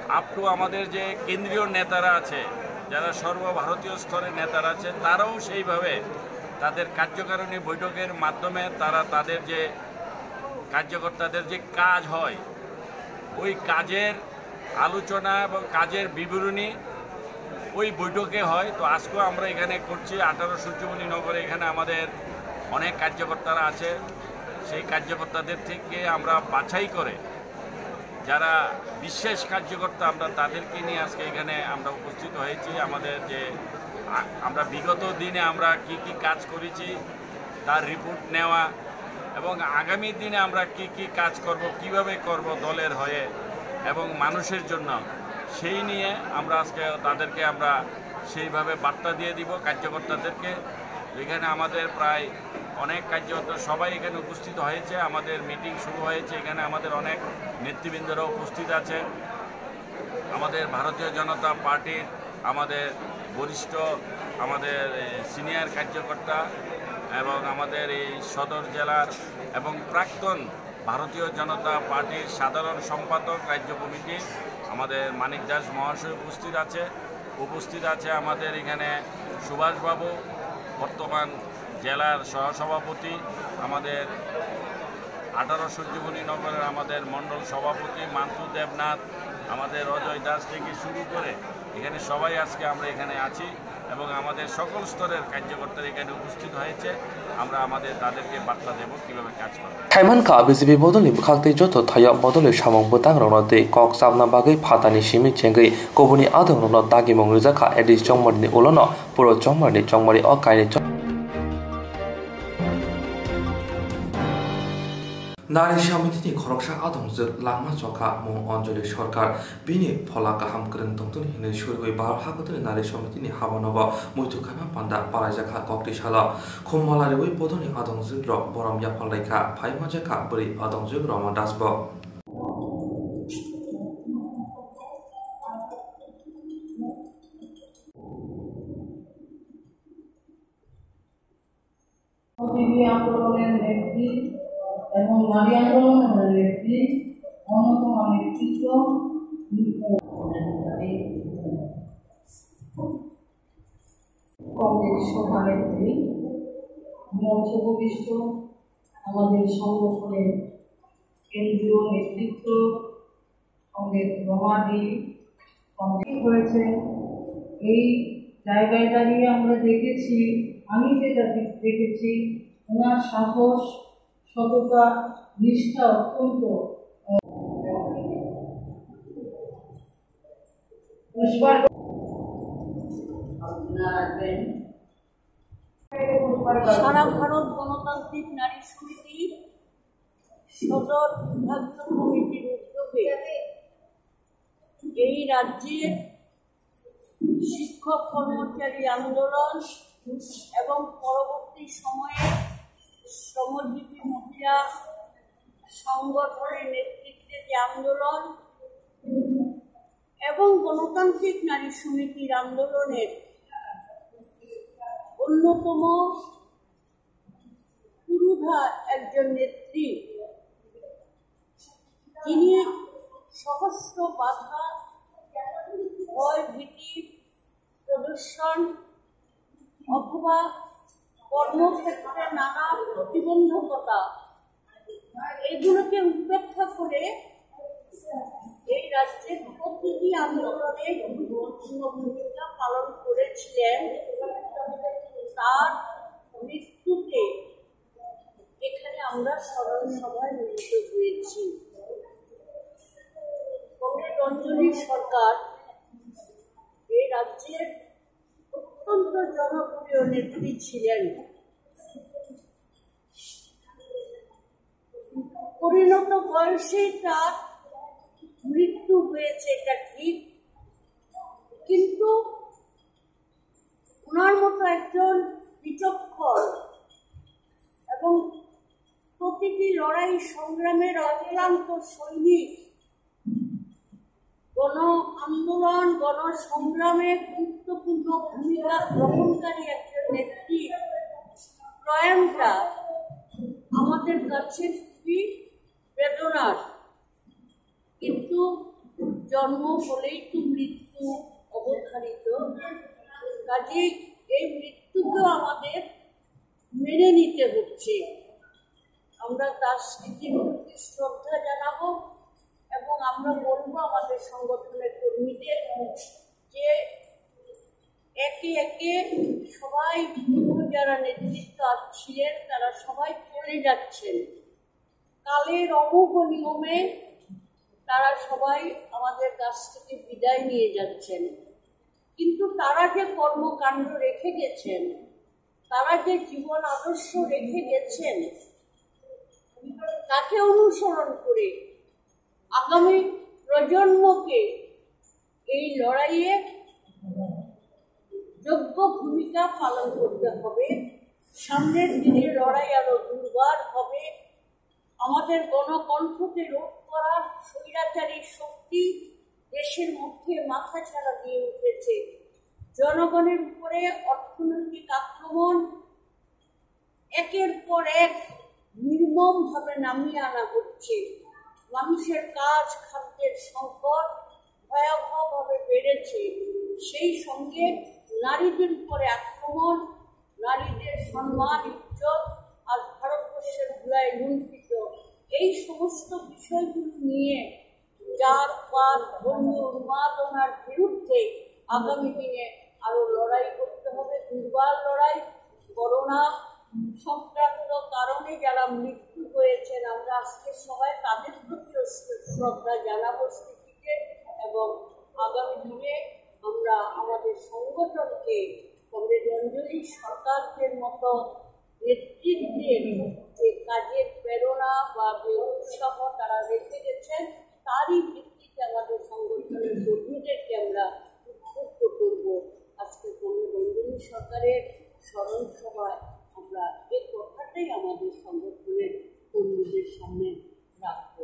আপ টু আমাদের যে কেন্দ্রীয় নেতারা আছে, যারা সর্বভারতীয় স্তরের নেতারা আছে, তারাও সেইভাবে তাদের কার্যকারিণী বৈঠকের মাধ্যমে তারা তাদের যে কার্যকর্তাদের যে কাজ হয়, ওই কাজের আলোচনা এবং কাজের বিবরণী ওই বৈঠকে হয়। তো আজকেও আমরা এখানে করছি আঠারো সূর্যমণি নগরে। এখানে আমাদের অনেক কার্যকর্তারা আছে, সেই কার্যকর্তাদের থেকে আমরা বাছাই করে যারা বিশেষ কার্যকর্তা, আমরা তাদেরকে নিয়ে আজকে এখানে আমরা উপস্থিত হয়েছি। আমাদের যে আ-, আমরা বিগত দিনে আমরা কি কি কাজ করেছি, তার রিপোর্ট নেওয়া এবং আগামী দিনে আমরা কি কি কাজ করব, কিভাবে করব দলের হয়ে এবং মানুষের জন্য, সেই নিয়ে আমরা আজকে তাদেরকে আমরা সেইভাবে বার্তা দিয়ে দিব কার্যকর্তাদেরকে। এখানে আমাদের প্রায় অনেক কার্যকর্তা সবাই এখানে উপস্থিত হয়েছে। আমাদের মিটিং শুরু হয়েছে, এখানে আমাদের অনেক নেতৃবৃন্দরা উপস্থিত আছে। আমাদের ভারতীয় জনতা পার্টির আমাদের বরিষ্ঠ, আমাদের, এ, সিনিয়র কার্যকর্তা এবং আমাদের এই সদর জেলার এবং প্রাক্তন ভারতীয় জনতা পার্টির সাধারণ সম্পাদক, রাজ্য কমিটির আমাদের মানিক দাস মহাশয় উপস্থিত আছে। উপস্থিত আছে আমাদের এখানে সুভাষবাবু, বর্তমান জেলার সহসভাপতি, আমাদের আঠারো সূর্যমণি নগরের আমাদের মণ্ডল সভাপতি মান্তু দেবনাথ, আমাদের অজয় দাস থেকে শুরু করে এখানে সবাই আজকে আমরা এখানে আছি এবং আমাদের সকল স্তরের কার্যকর্তারা এখানে উপস্থিত হয়েছে। আমরা আমাদের তাদেরকে বার্তা দেব কিভাবে কাজ করবে। Thaimankha B J P bodolni bwkhaktwi joto thaio bodolni samung bwtangrokno tei kok chabna bagwi phatani simi chengwi kubuni adongrokno dagimung rijak kha. Edi chongmarini ulono puro chongmarini chongmari o kainwi chong- Nari Samitini khoroksa adongjwk langma chokha mung Anjali Sarkar. Bini phola kaham kwrwng tongthun hinwi suriwi Bharat Hakotorni Nari Samitini habanogo muitu khaima panda palaijak kha kokti salo. Khum mala riwi bodolni adongjwkrok borom yaphal laikha, phaima jakha bwrwi adongjwk Roma Das bo. শ্রমজীবী আন্দোলনের নেত্রী এবং নারী আন্দোলনের নেত্রী, অন্যতম নেতৃত্ব কংগ্রেস সভানেত্রী, মঞ্চে উপবিষ্ট আমাদের সংগঠনের কেন্দ্রীয় নেতৃত্ব, সঙ্গে জমা দিই, সঙ্গে হয়েছে। এই জায়গায় দাঁড়িয়ে আমরা দেখেছি, আমি যেটা দে-, দেখেছি, ওনার সাহস, সততা, নিষ্ঠা অত্যন্ত, আহ, পুষ্পার সারা ভারত গণতান্ত্রিক নারী সমিতি সদর বিভাগীয় কমিটির উদ্যোগে এই রাজ্যের শিক্ষক কর্মচারী আন্দোলন এবং পরবর্তী সময়ে শ্রমজীবী মহিলা সংগঠনের নেতৃত্বে যে আন্দোলন এবং গণতান্ত্রিক নারী সমিতির আন্দোলনের অন্যতম পুরোধা একজন নেত্রী, যিনি সহস্র বাধা, ভয়, ভীতি, প্রদর্শন অথবা কর্মক্ষেত্রে নানা প্রতিবন্ধকতা, এগুলোকে উপেক্ষা করে এই রাজ্যের প্রতিটি আন্দোলনে গুরুত্বপূর্ণ ভূমিকা পালন করেছিলেন। তার মৃত্যুতে এখানে আমরা স্মরণ সভায় মিলিত হয়েছি। কমরেড অঞ্জলি সরকার এই রাজ্যের অত্যন্ত জনপ্রিয় নেত্রী ছিলেন। পরিণত বয়সে তার মৃত্যু হয়েছে, এটা ঠিক, কিন্তু ওনার মতো একজন বিচক্ষণ এবং প্রতিটি লড়াই সংগ্রামের অক্লান্ত সৈনিক, গণ আন্দোলন, গণ সংগ্রামে গুরুত্বপূর্ণ ভূমিকা গ্রহণকারী একজন নেত্রী প্রয়াণটা আমাদের কাছে খুবই বেদনার। কিন্তু জন্ম হলেই তো মৃত্যু অবধারিত। কাজেই এই মৃত্যুকেও আমাদের মেনে নিতে হচ্ছে। আমরা তার স্মৃতির প্রতি শ্রদ্ধা জানাবো এবং আমরা বলবো আমাদের সংগঠনের কর্মীদের যে একে একে সবাই, যারা নেতৃত্ব ছিলেন, তারা সবাই চলে যাচ্ছেন। কালের অমোঘ নিয়মে তারা সবাই আমাদের কাছ থেকে বিদায় নিয়ে যাচ্ছেন, কিন্তু তারা যে কর্মকাণ্ড রেখে গেছেন, তারা যে জীবন আদর্শ রেখে গেছেন, তাকে অনুসরণ করে আগামী প্রজন্মকে এই লড়াইয়ে যোগ্য ভূমিকা পালন করতে হবে। সামনের দিনে লড়াই আরো দুর্বার হবে। আমাদের গণকণ্ঠকে রোধ করার স্বৈরাচারী শক্তি দেশের মধ্যে মাথাচাড়া দিয়ে উঠেছে। জনগণের উপরে অর্থনৈতিক আক্রমণ, একের পর এক নির্মমভাবে নামিয়ে আনা হচ্ছে। মানুষের কাজ, খাদ্যের সংকট ভয়াবহভাবে বেড়েছে। সেই সঙ্গে নারীদের উপরে আক্রমণ, নারীদের সম্মান, ইজ্জত আজ ভারতবর্ষের ধুলায় লুণ্ঠিত। এই সমস্ত বিষয়গুলো নিয়ে জাতপাত, ধর্মীয় উন্মাদনার বিরুদ্ধে আগামী দিনে আরো লড়াই করতে হবে, দুর্বার লড়াই। করোনা সংক্রান্ত কারণে যারা মৃত্যু হয়েছেন, আমরা আজকে সবাই তাদের প্রতি শ্রদ্ধা জানাবো স্মৃতিতে, এবং আগামী দিনে আমরা আমাদের সংগঠনকে কমরেড অঞ্জলি সরকারদের মতো নেতৃত্বের যে কাজের প্রেরণা বা যে উৎসাহ তারা রেখে গেছেন, তারই ভিত্তিতে আমাদের সংগঠনের কর্মীদেরকে আমরা উদ্বুদ্ধ করব। আজকে কমরেড অঞ্জলি সরকারের স্মরণ সভায় আমরা এ কথাটাই আমাদের সংগঠনের কর্মীদের সামনে রাখব।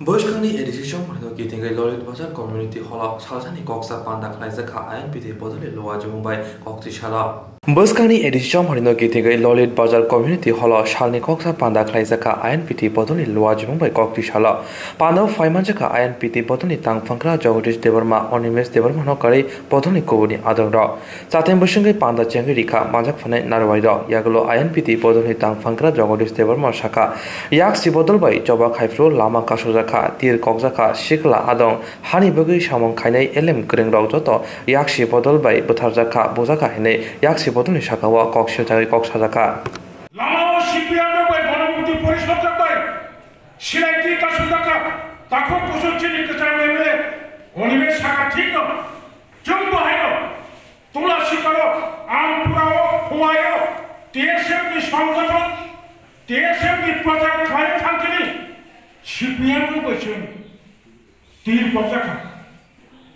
Bwskangni A D C Chongmari no kitingwi Lolit Bazar Community Hall o salsani koksa panda khlaijak kha I N P T bodolni Luajimung bai kokti salo. Bwskangni A D C Chongmari no kitingwi Lolit Bazar Community Hall o salni koksa panda khlaijak kha I N P T bodolni Luajimung bai kokti salo. Panda o phaimanjak kha I N P T bodolni tangphankra Jagadish Debbarma, Animesh Debbarma no karwi bodolni kubuni adongrok. Chatham bwswngwi panda chengwi rikha manjak phanai narwai rok. Yagulo I N P T bodolni tangphankra Jagadish Debbarma sakha, yaksi bodol bai choba khaiphru lama kasujak kha, tir kokjak kha, sikla adong hani bagwi samung khainai elem kwrwng rok joto yaksi bodol bai bwtharjak kha, bujak kha hinwi yaksi bodolni sakao kok siljagwi kok sajak kha. Lama o C P M rok bai Ganamukti Porishod rok bai silai tir kasujak kha, takhuk kusu chini kwcham M L A Animesh sakha thik no, chwng bo hai no. Tula sikaro, Ampura o, Khowai o, T S F ni songgothon, T S F ni prochar khlai thangkini, C P M no bai chwng tir kokjak kha.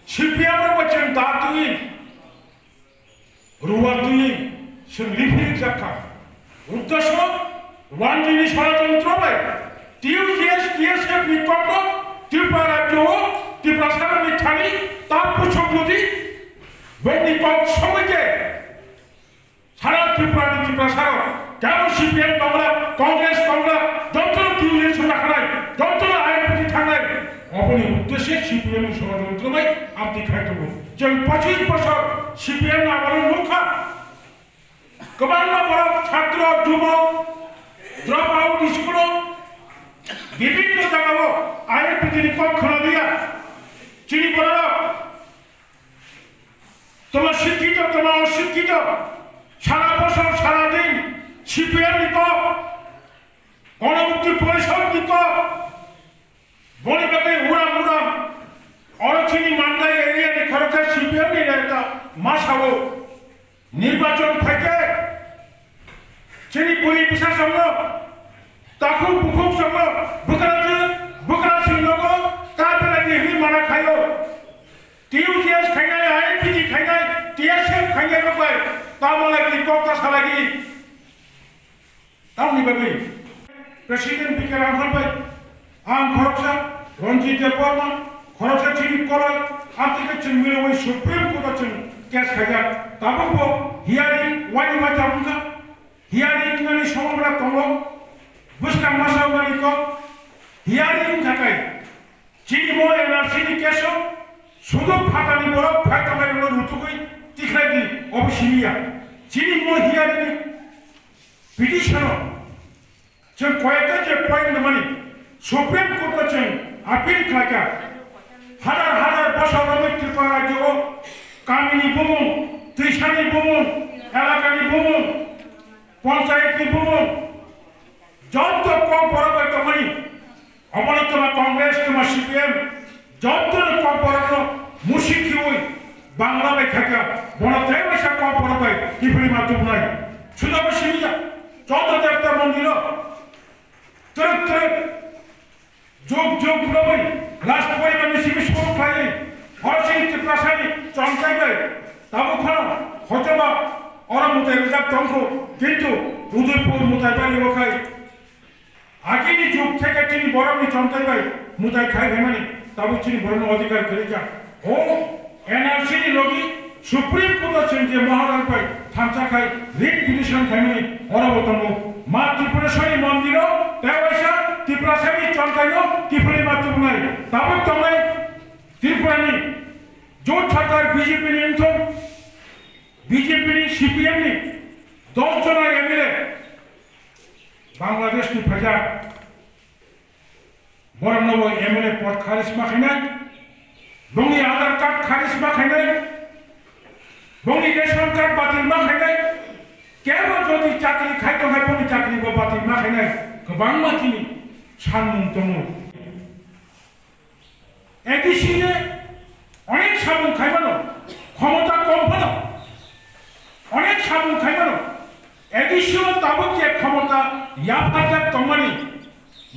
C P M no bai chwng da twi, ruwa twi, chwng riphirik jak kha. Uddesho, wandini sorojontro bai, T U G S, T S F ni kokno Tripura rajyo o Tiprasa rokni thani ta puchuk rwdi, bini kok sogwi khe sara Tripura ni Tiprasa rok, kebo C P M tongra, Congress tongra, jotono T U G S o nakhanai, jotono I N P T thangnai, oboni uddeshe C P M ni sorojontro bai amtwi khai tongo. Chwng pochis bosor C P M ni amolo nukha. Kwbangma borok chhatro, jubok, drop out school-o, bibhinno jagao I N P T ni kok khwnaliya. Chini bororok tomo sikkito, tomo osikkito, sara bosor, sara din C P M ni kok, Ganamukti Porishod ni kok, boni bagwi uram uram, oro chini Mandai area ni khoroksa C P M ni neta ma sao. Nirbachon phaikhe chini buri bwsa songno, takhuk bukhuk songno, bwkrajwk bwkrasing nogo ta belai ni hwnwi mana khaio. T U G S khainai, I N P T khainai, T S F khainai rok bai ta malai ni kok ta salai di. Tamni bagwi President B K Rangkhal bai, ang khoroksa Ranjit Debbarma, khoroksa chini kolok, amtwi khe chwng milwi Supreme Court o chwng case khaijak. Tabukbo hearing waini mai tabukjak. Hearing wngnani somobrok tongo. Bwskang masa wngmani kok hearing wngkha khe, chini bo N R C ni case o suduk phatani borok phai tongnairokno rutugwi tikhlai di, obo simi ya. Chini bo hearing ni petition o chwng koyekta je point rwmani Supreme Court o chwng appeal khlaikha. Hajar hajar bosor romwi Tripura rajyo o kamini bumung, twisani bumung, elakani bumung, panchayat ni bumung, joto kok borok bai tongmani, obono toma Congress, toma C P M, joto ni kok borok no musik khiwi Bangla bai khaikha, bono tei waisa kok borok bai kiphilwi ma tubunai. Suda bo simi ya, joto devta mondiro, trek trek, jog jog khulobwi, last poriman ni simi suru khlaiwi, Horosing Tiprasani chongchai bai, tabuk phano hoitoba oro mutai rijak tongkho, kintu Udaipur mutai bai rwkhai. Agini jug theke chini borokni chontai bai mutai khai phaimani, tabuk chini borokno adhikar kwrwi kha. O N R C ni logi Supreme Court o chwng je Maharaj bai thansa khai writ petition khaimani oro bo tongo. Ma Tripureshwari mondiro tei waisa Tiprasani chontaino kiphilwi ma tubunai. Tabuk tongnai Tripurani jot sarkar B J P ni wngthok, B J P ni C P M ni dos jona M L A Bangladesh ni phaijak. Borokno bo M L A pod kharis ma khainai, bongni Aadhaar card kharis ma khainai, bongni ration card batil ma khainai, kebo jodi chakri khai tong hai bongni chakri bo batil ma khainai, kwbangma chini sanmung tongo. A D C le onek samung khaimano, khomota kom phano, onek samung khaimano, A D C o tabuk je khomota yapharjak tongmani,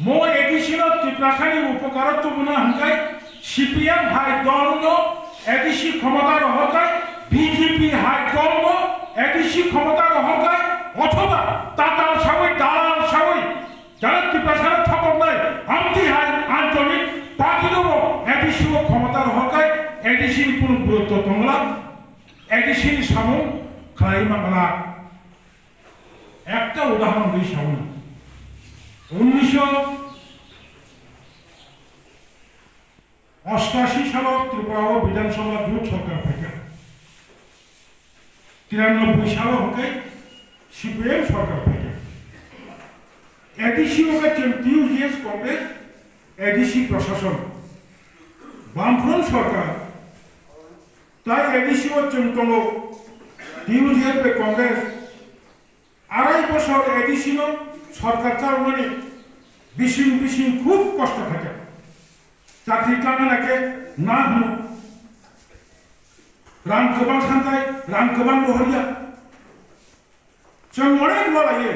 mo A D C no Tiprasani upokaro tubuna hwnkhe C P M hai dol no A D C khomota rohorkai, B J P hai dol no A D C khomota rohorkai, othoba tatal sawi, dalal sawi, Jara Tiprasano thopoknai amtwi hai anchalik party no bo A D C o khomota rohorkai A D C ni kunu gurutto tongla, A D C ni samung khlai mangla. Ekta udahoron di sauni. Unnisho Ostashi salo Tripura o Bidhan Sabha jot sorkar phaikha. Tiranoboi salo hwnkhe C P M sorkar phaikha. A D C o khe chwng T U J S Congress, A D C prosason, Bamfront sorkar, tai A D C o chwng tongo T U J S bai Congress. Arai bosor A D C no sorkar chaloknani bising bising khub kosto khaikha. Chakri tangna khe na hwno. Rang kwbang santai, rang kwbang rohorya. Chwng onek walaio.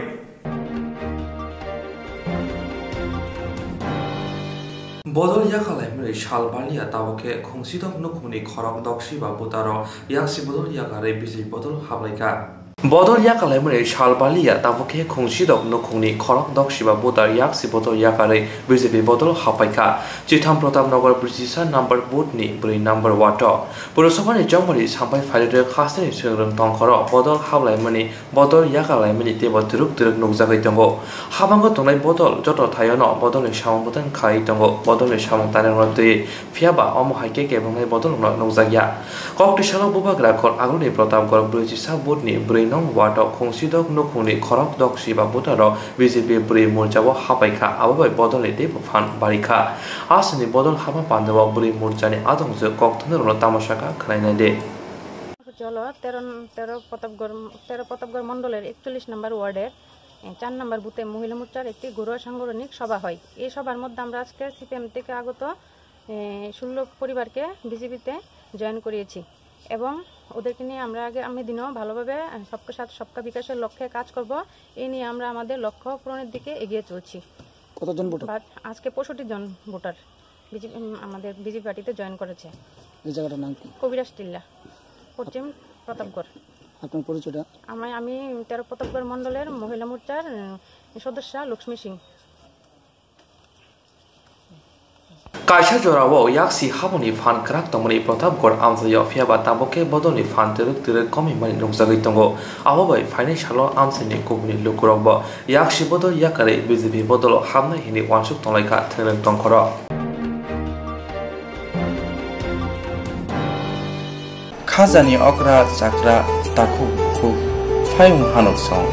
Bodol yakalaimani sal baliya tabuk khe khungsidok nukhungni khorok doksiba butaro yaksi bodol yakarwi B J P bodol hablaikha. Bodol yakalaimani sal baliya tabuk khe khungsidok nukhungni khorok doksiba butar yaksi bodol yakarwi B J P bodol hapaikha. Chitham Pratap Nagar British number booth ni bwrwi number wato. Purusabhani chongmani sampai phairwk hasteni swngrwng tongkhoro bodol hablaimani, bodol yakalaimani teibo twrwk twrwk nukjagwi tongo. Habango tongnai bodol joto thaiono bodolni samung bwtang khlaiwi tongo. Bodolni samung tanirokno twiwi Phiyaba omo hai khe kebengwi bodolrokno nukjakya. Kok twisalo bubagra khor agulni Pratapgarh brwichisa boothni brwi nong ward o khungsidok nukhungni khorok doksiba voterrok B J P brwi morchao hapaikha, abo bai bodolni teibo phan barikha. Aswkni bodol hapma pandao brwi morchani adongjwk kok thumnairokno tamo sakha khwlainai de. Cholo tero, tero Pratapgarh, tero Pratapgarh মণ্ডলের একচল্লিশ নম্বর ওয়ার্ডের, এ, চার নম্বর বুথে মহিলা মোর্চার একটি ঘরোয়া সাংগঠনিক সভা হয়। এই সভার মধ্যে আমরা আজকে সিপিএম থেকে আগত এ, ষোলো পরিবারকে বিজেপিতে জয়েন করিয়েছি এবং ওদেরকে নিয়ে আমরা আগামী দিনেও ভালোভাবে, আহ, সবকা সাথ সবকা বিকাশের লক্ষ্যে কাজ করব। এই নিয়ে আমরা আমাদের লক্ষ্য পূরণের দিকে এগিয়ে চলছি। কতজন ভোটার? বাট আজকে পঁয়ষট্টি জন ভোটার বিজেপি, উম, আমাদের বিজেপি পার্টিতে জয়েন করেছে। এই জায়গাটার নাম কি? কবিরাজ টিল্লা, পশ্চিম প্রতাপগড়। আপনার পরিচয়টা? আমি, আমি তেরো প্রতাপগড় মণ্ডলের মহিলা মোর্চার, উম, সদস্যা লক্ষ্মী Singh. Kaisa jorao yaksi haboni phan kwrak tongmani Pratapgarh amchaio, phiyaba tabuk khe bodolni phan twrwk twrwk komimani nukjagwi tongo. Abo bai phainai salo amchaini kubuni lukurokbo yaksi bodol yakarwi B J P bodolo hamnai hwnwi uansuk tonglaikha thwngthwng tongkhoro. Khajani okra chakra takhuk bukhuk phaiung hanuk song.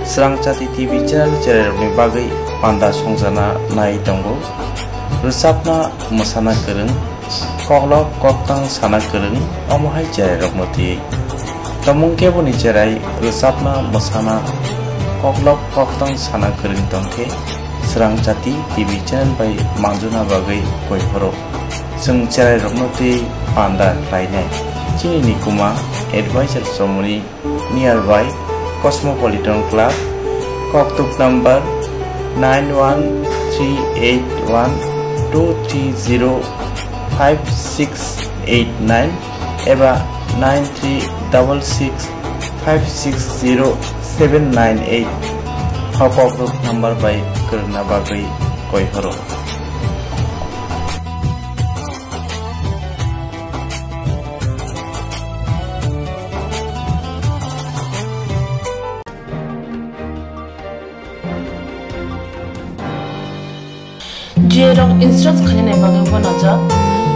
Srangchati T V channel cherairokni bagwi panda songjana nai tongo. Rwchapna mwsana kwrwng, koklop koktang sana kwrwng, omo hai cherairokno twiwi. Tomung keboni cherai rwchapna mwsana koklop koktang sana kwrwng tongkhe Srangchati T V channel bai manjuna bagwi koi phoro. Chwng cherairokno twi panda khlainai. Chini nikuma advisor chomoni nearby Cosmopolitan Club, koktuk number nine one three eight one two three zero five six eight nine eba nine three double six five six zero seven nine eight. O koktuk number bai kwrwngna bagwi koi phoro. Jerok insurance khainani bagwi uanajak,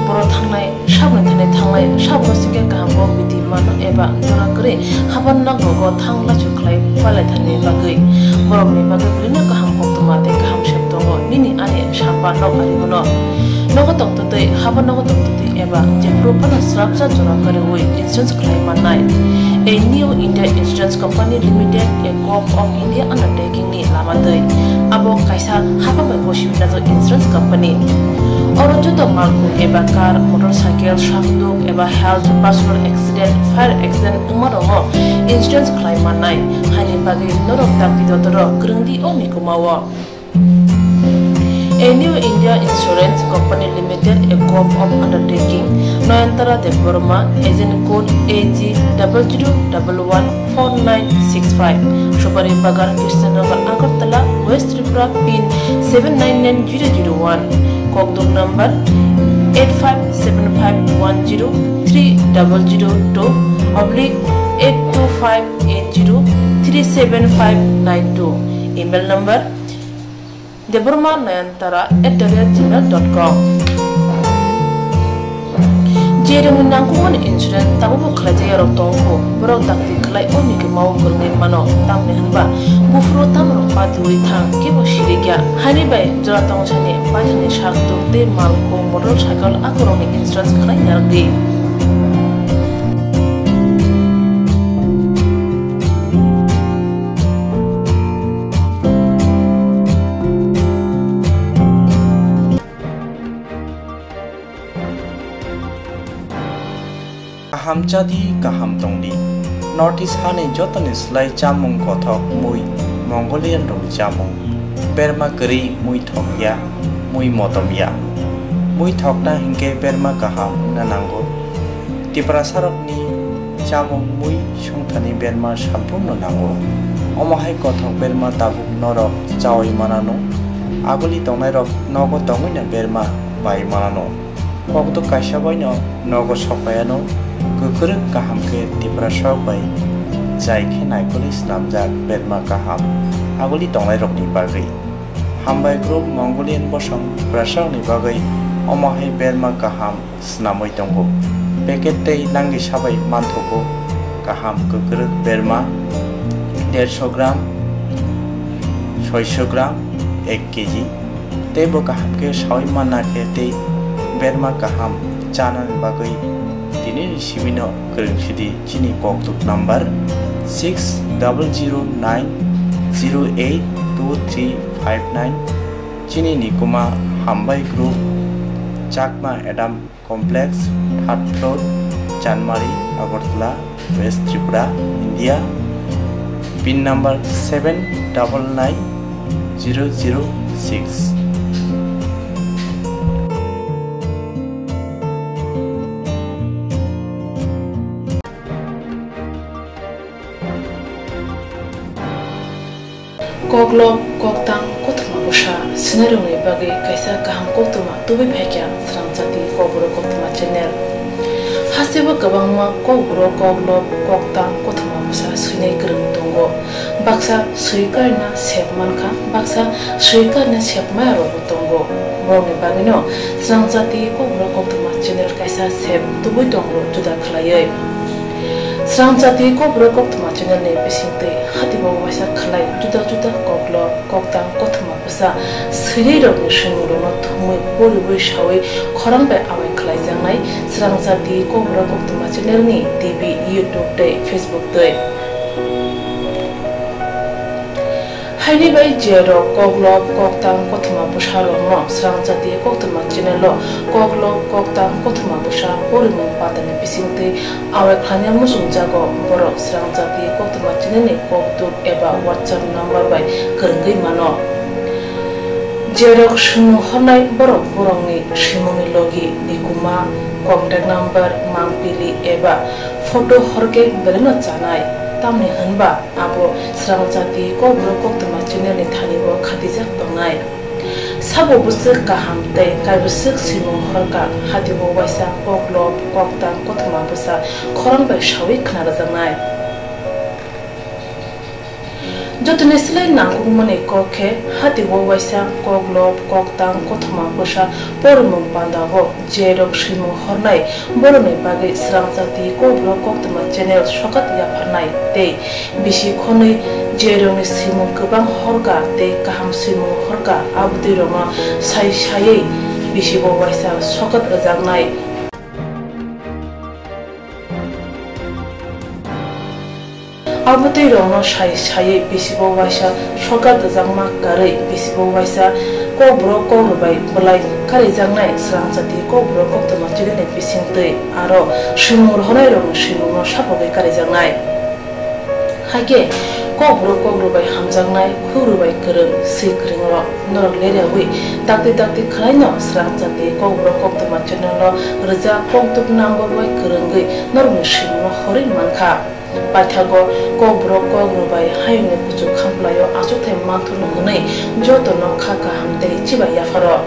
borok thangnai sabni thani thanglai, sabno singkhe kaham bo bidi mano eba jora kwrwi haban nokrogo thang lachu khlai palai thani bagwi borokni bagwi bwrwino kaham koktwma tei kaham sep tongo. Nini ani samba nok ari hwno. Nogo tongtwtwi, habo nogo tongtwtwi eba jephuru phano srapsa jora kwrwi insurance khlai mannai. A New India Insurance Company Limited, a Gov of India undertaking ni lama twi. Abo kaisa hapang bai bo simi najak insurance company. Oro joto malkhung eba car, motorcycle, sakduk eba health, personal accident, fire accident wngma rokno insurance khlai mannai. Haini bagwi norok dakti dotoro kwrwngdi o mikuma o. A New India Insurance Company Limited, a Gov of undertaking, Nayantara Debbarma, agent code A G double zero double one four nine six five, Subari Bagan, Krishnanagar, Agartala, West Tripura, pin seven nine nine zero zero one, kokduk number eight five seven five one zero three double zero two oblique eight two five eight zero three seven five nine two, email number debbarma nayantara at the rate gmail dot com. Jerokni nangkukmani insurance tabukbo khlaijak yarok tongkho, borok dakti khlai o mikuma o kwrwngwi mano, tamni hwnba buphuru tamrok patiui thang kebo sirikya. Haini bai jora tongthani paithakni sak tuk tei malkhung motorcycle akorokni insurance khlai narwkdi. Kaham chadi, kaham tongdi. North East hani jotoni slai chamung kothok mui, Mongolian rokni chamung. Berma kwrwi mui thokya, mui motomya. Mui thokna hinkhe berma kaham wngna nango. Tiprasarokni chamung mui songthani berma samphurno nango. Omo hai kothok berma tabuk norok chaui manano. Aguli tongnairok nogo tongwino berma bai manano. Kokduk kaisa baino nogo sokpaiano. Kwkrwk kaham khe Tiprasarok bai chai khe naikolwi snamjak berma kaham aguli tongnairokni bagwi. Hambai group Mongolian bosong Tiprasarokni bagwi omo hai berma kaham snamwi tongo. Packet tei langwi sabai manthogo kaham kwkrwk berma dersho gram, soisho gram, ek kg. Tei bo kaham khe saui manna khe tei berma kaham chanani bagwi tinini simino kwrwng sidi chini kokduk number six double zero nine zero eight two three five nine. Chini nikuma Hambai Group, Chakma Adam Complex, third floor, Chanmari, Agartala, West Tripura, India. Pin number seven double nine zero zero six. Koklop, koktang, kothoma bwsa. Narwkni bagwi kaisa kaham koktwma tubui phaikha Srang Jati Kokborok Koktwma channel. Hasteo kwbangma kokborok, koklop, koktang, kothoma bwsa swinai kwrwng tongo. Baksa swi karna sep mankha, baksa swi karna sep maya rokbo tongo. Borokni bagwino Srang Jati Kokborok Koktwma channel kaisa sep tubui tongo juda khlaiwi. Srang Jati Kokborok Koktwma channel ni bisingtwi hatibo waisa khlai juda juda koklop, koktang, kothoma bwsa swinai rokni swimung rokno thumwi poriwi sawi khorang bai awai khlaijaknai Srang Jati Kokborok Koktwma channel ni T V, YouTube tei Facebook twi. Haini bai je rok koklop, koktang, kothoma bwsa rokno Srang Jati Koktwma channel o koklop, koktang, kothoma bwsa porimung panda ni bisingtwi awai khlaina muchungjago, borok Srang Jati Koktwma channel ni kokduk eba WhatsApp number bai kwrwngwi mano. Je rok swimung hornai borok borokni swimungni logi, nikuma, contact number, mangpili eba photo horkhe belai no chanai, tamni hwnba abo Srang Jati Kokborok Koktwma channel ni thani o khatijak tongnai. Sabo bwswk kaham tei kaibwswk swimung horkha, hatibo waisa koklop, koktang, kothoma bwsa khorang bai sawi khna rwjaknai. Jotoni slai nangkukmani kok khe hatibo waisa koklop, koktang, kothoma bwsa porimung panda o je rok swimung hornai borokni bagwi Srang Jati Kokborok Koktwma channel sokat yapharnai tei bisi khonwi je rokni swimung kwbang horkha tei kaham swimung horkha, abotwi rokno sai saiwi bisibo waisa sokat rwjaknai. Abotwi rokno sai saiwi bisibo waisa sokat rwjakma karwi bisibo waisa kokborok kokrwbai bwlai karijaknai Srang Jati Kokborok Koktwma channel ni bisingtwi aro swimung rohornai rokni swimungno sapogwi karijaknai. Haikhe kokborok kokrwbai hamjaknai, khulrwbai kwrwng, swi kwrwng rok norok leriawi dakti dakti khwlaino Srang Jati Kokborok Koktwma channel o rwjak kokduk number bai kwrwngwi norokni swimungno horwi mankha. Paithago kokborok kokrwbai hayungni kuchuk khamplaio achukthai manthurno hwnwi jotono kha kaham tei chibai yapharo.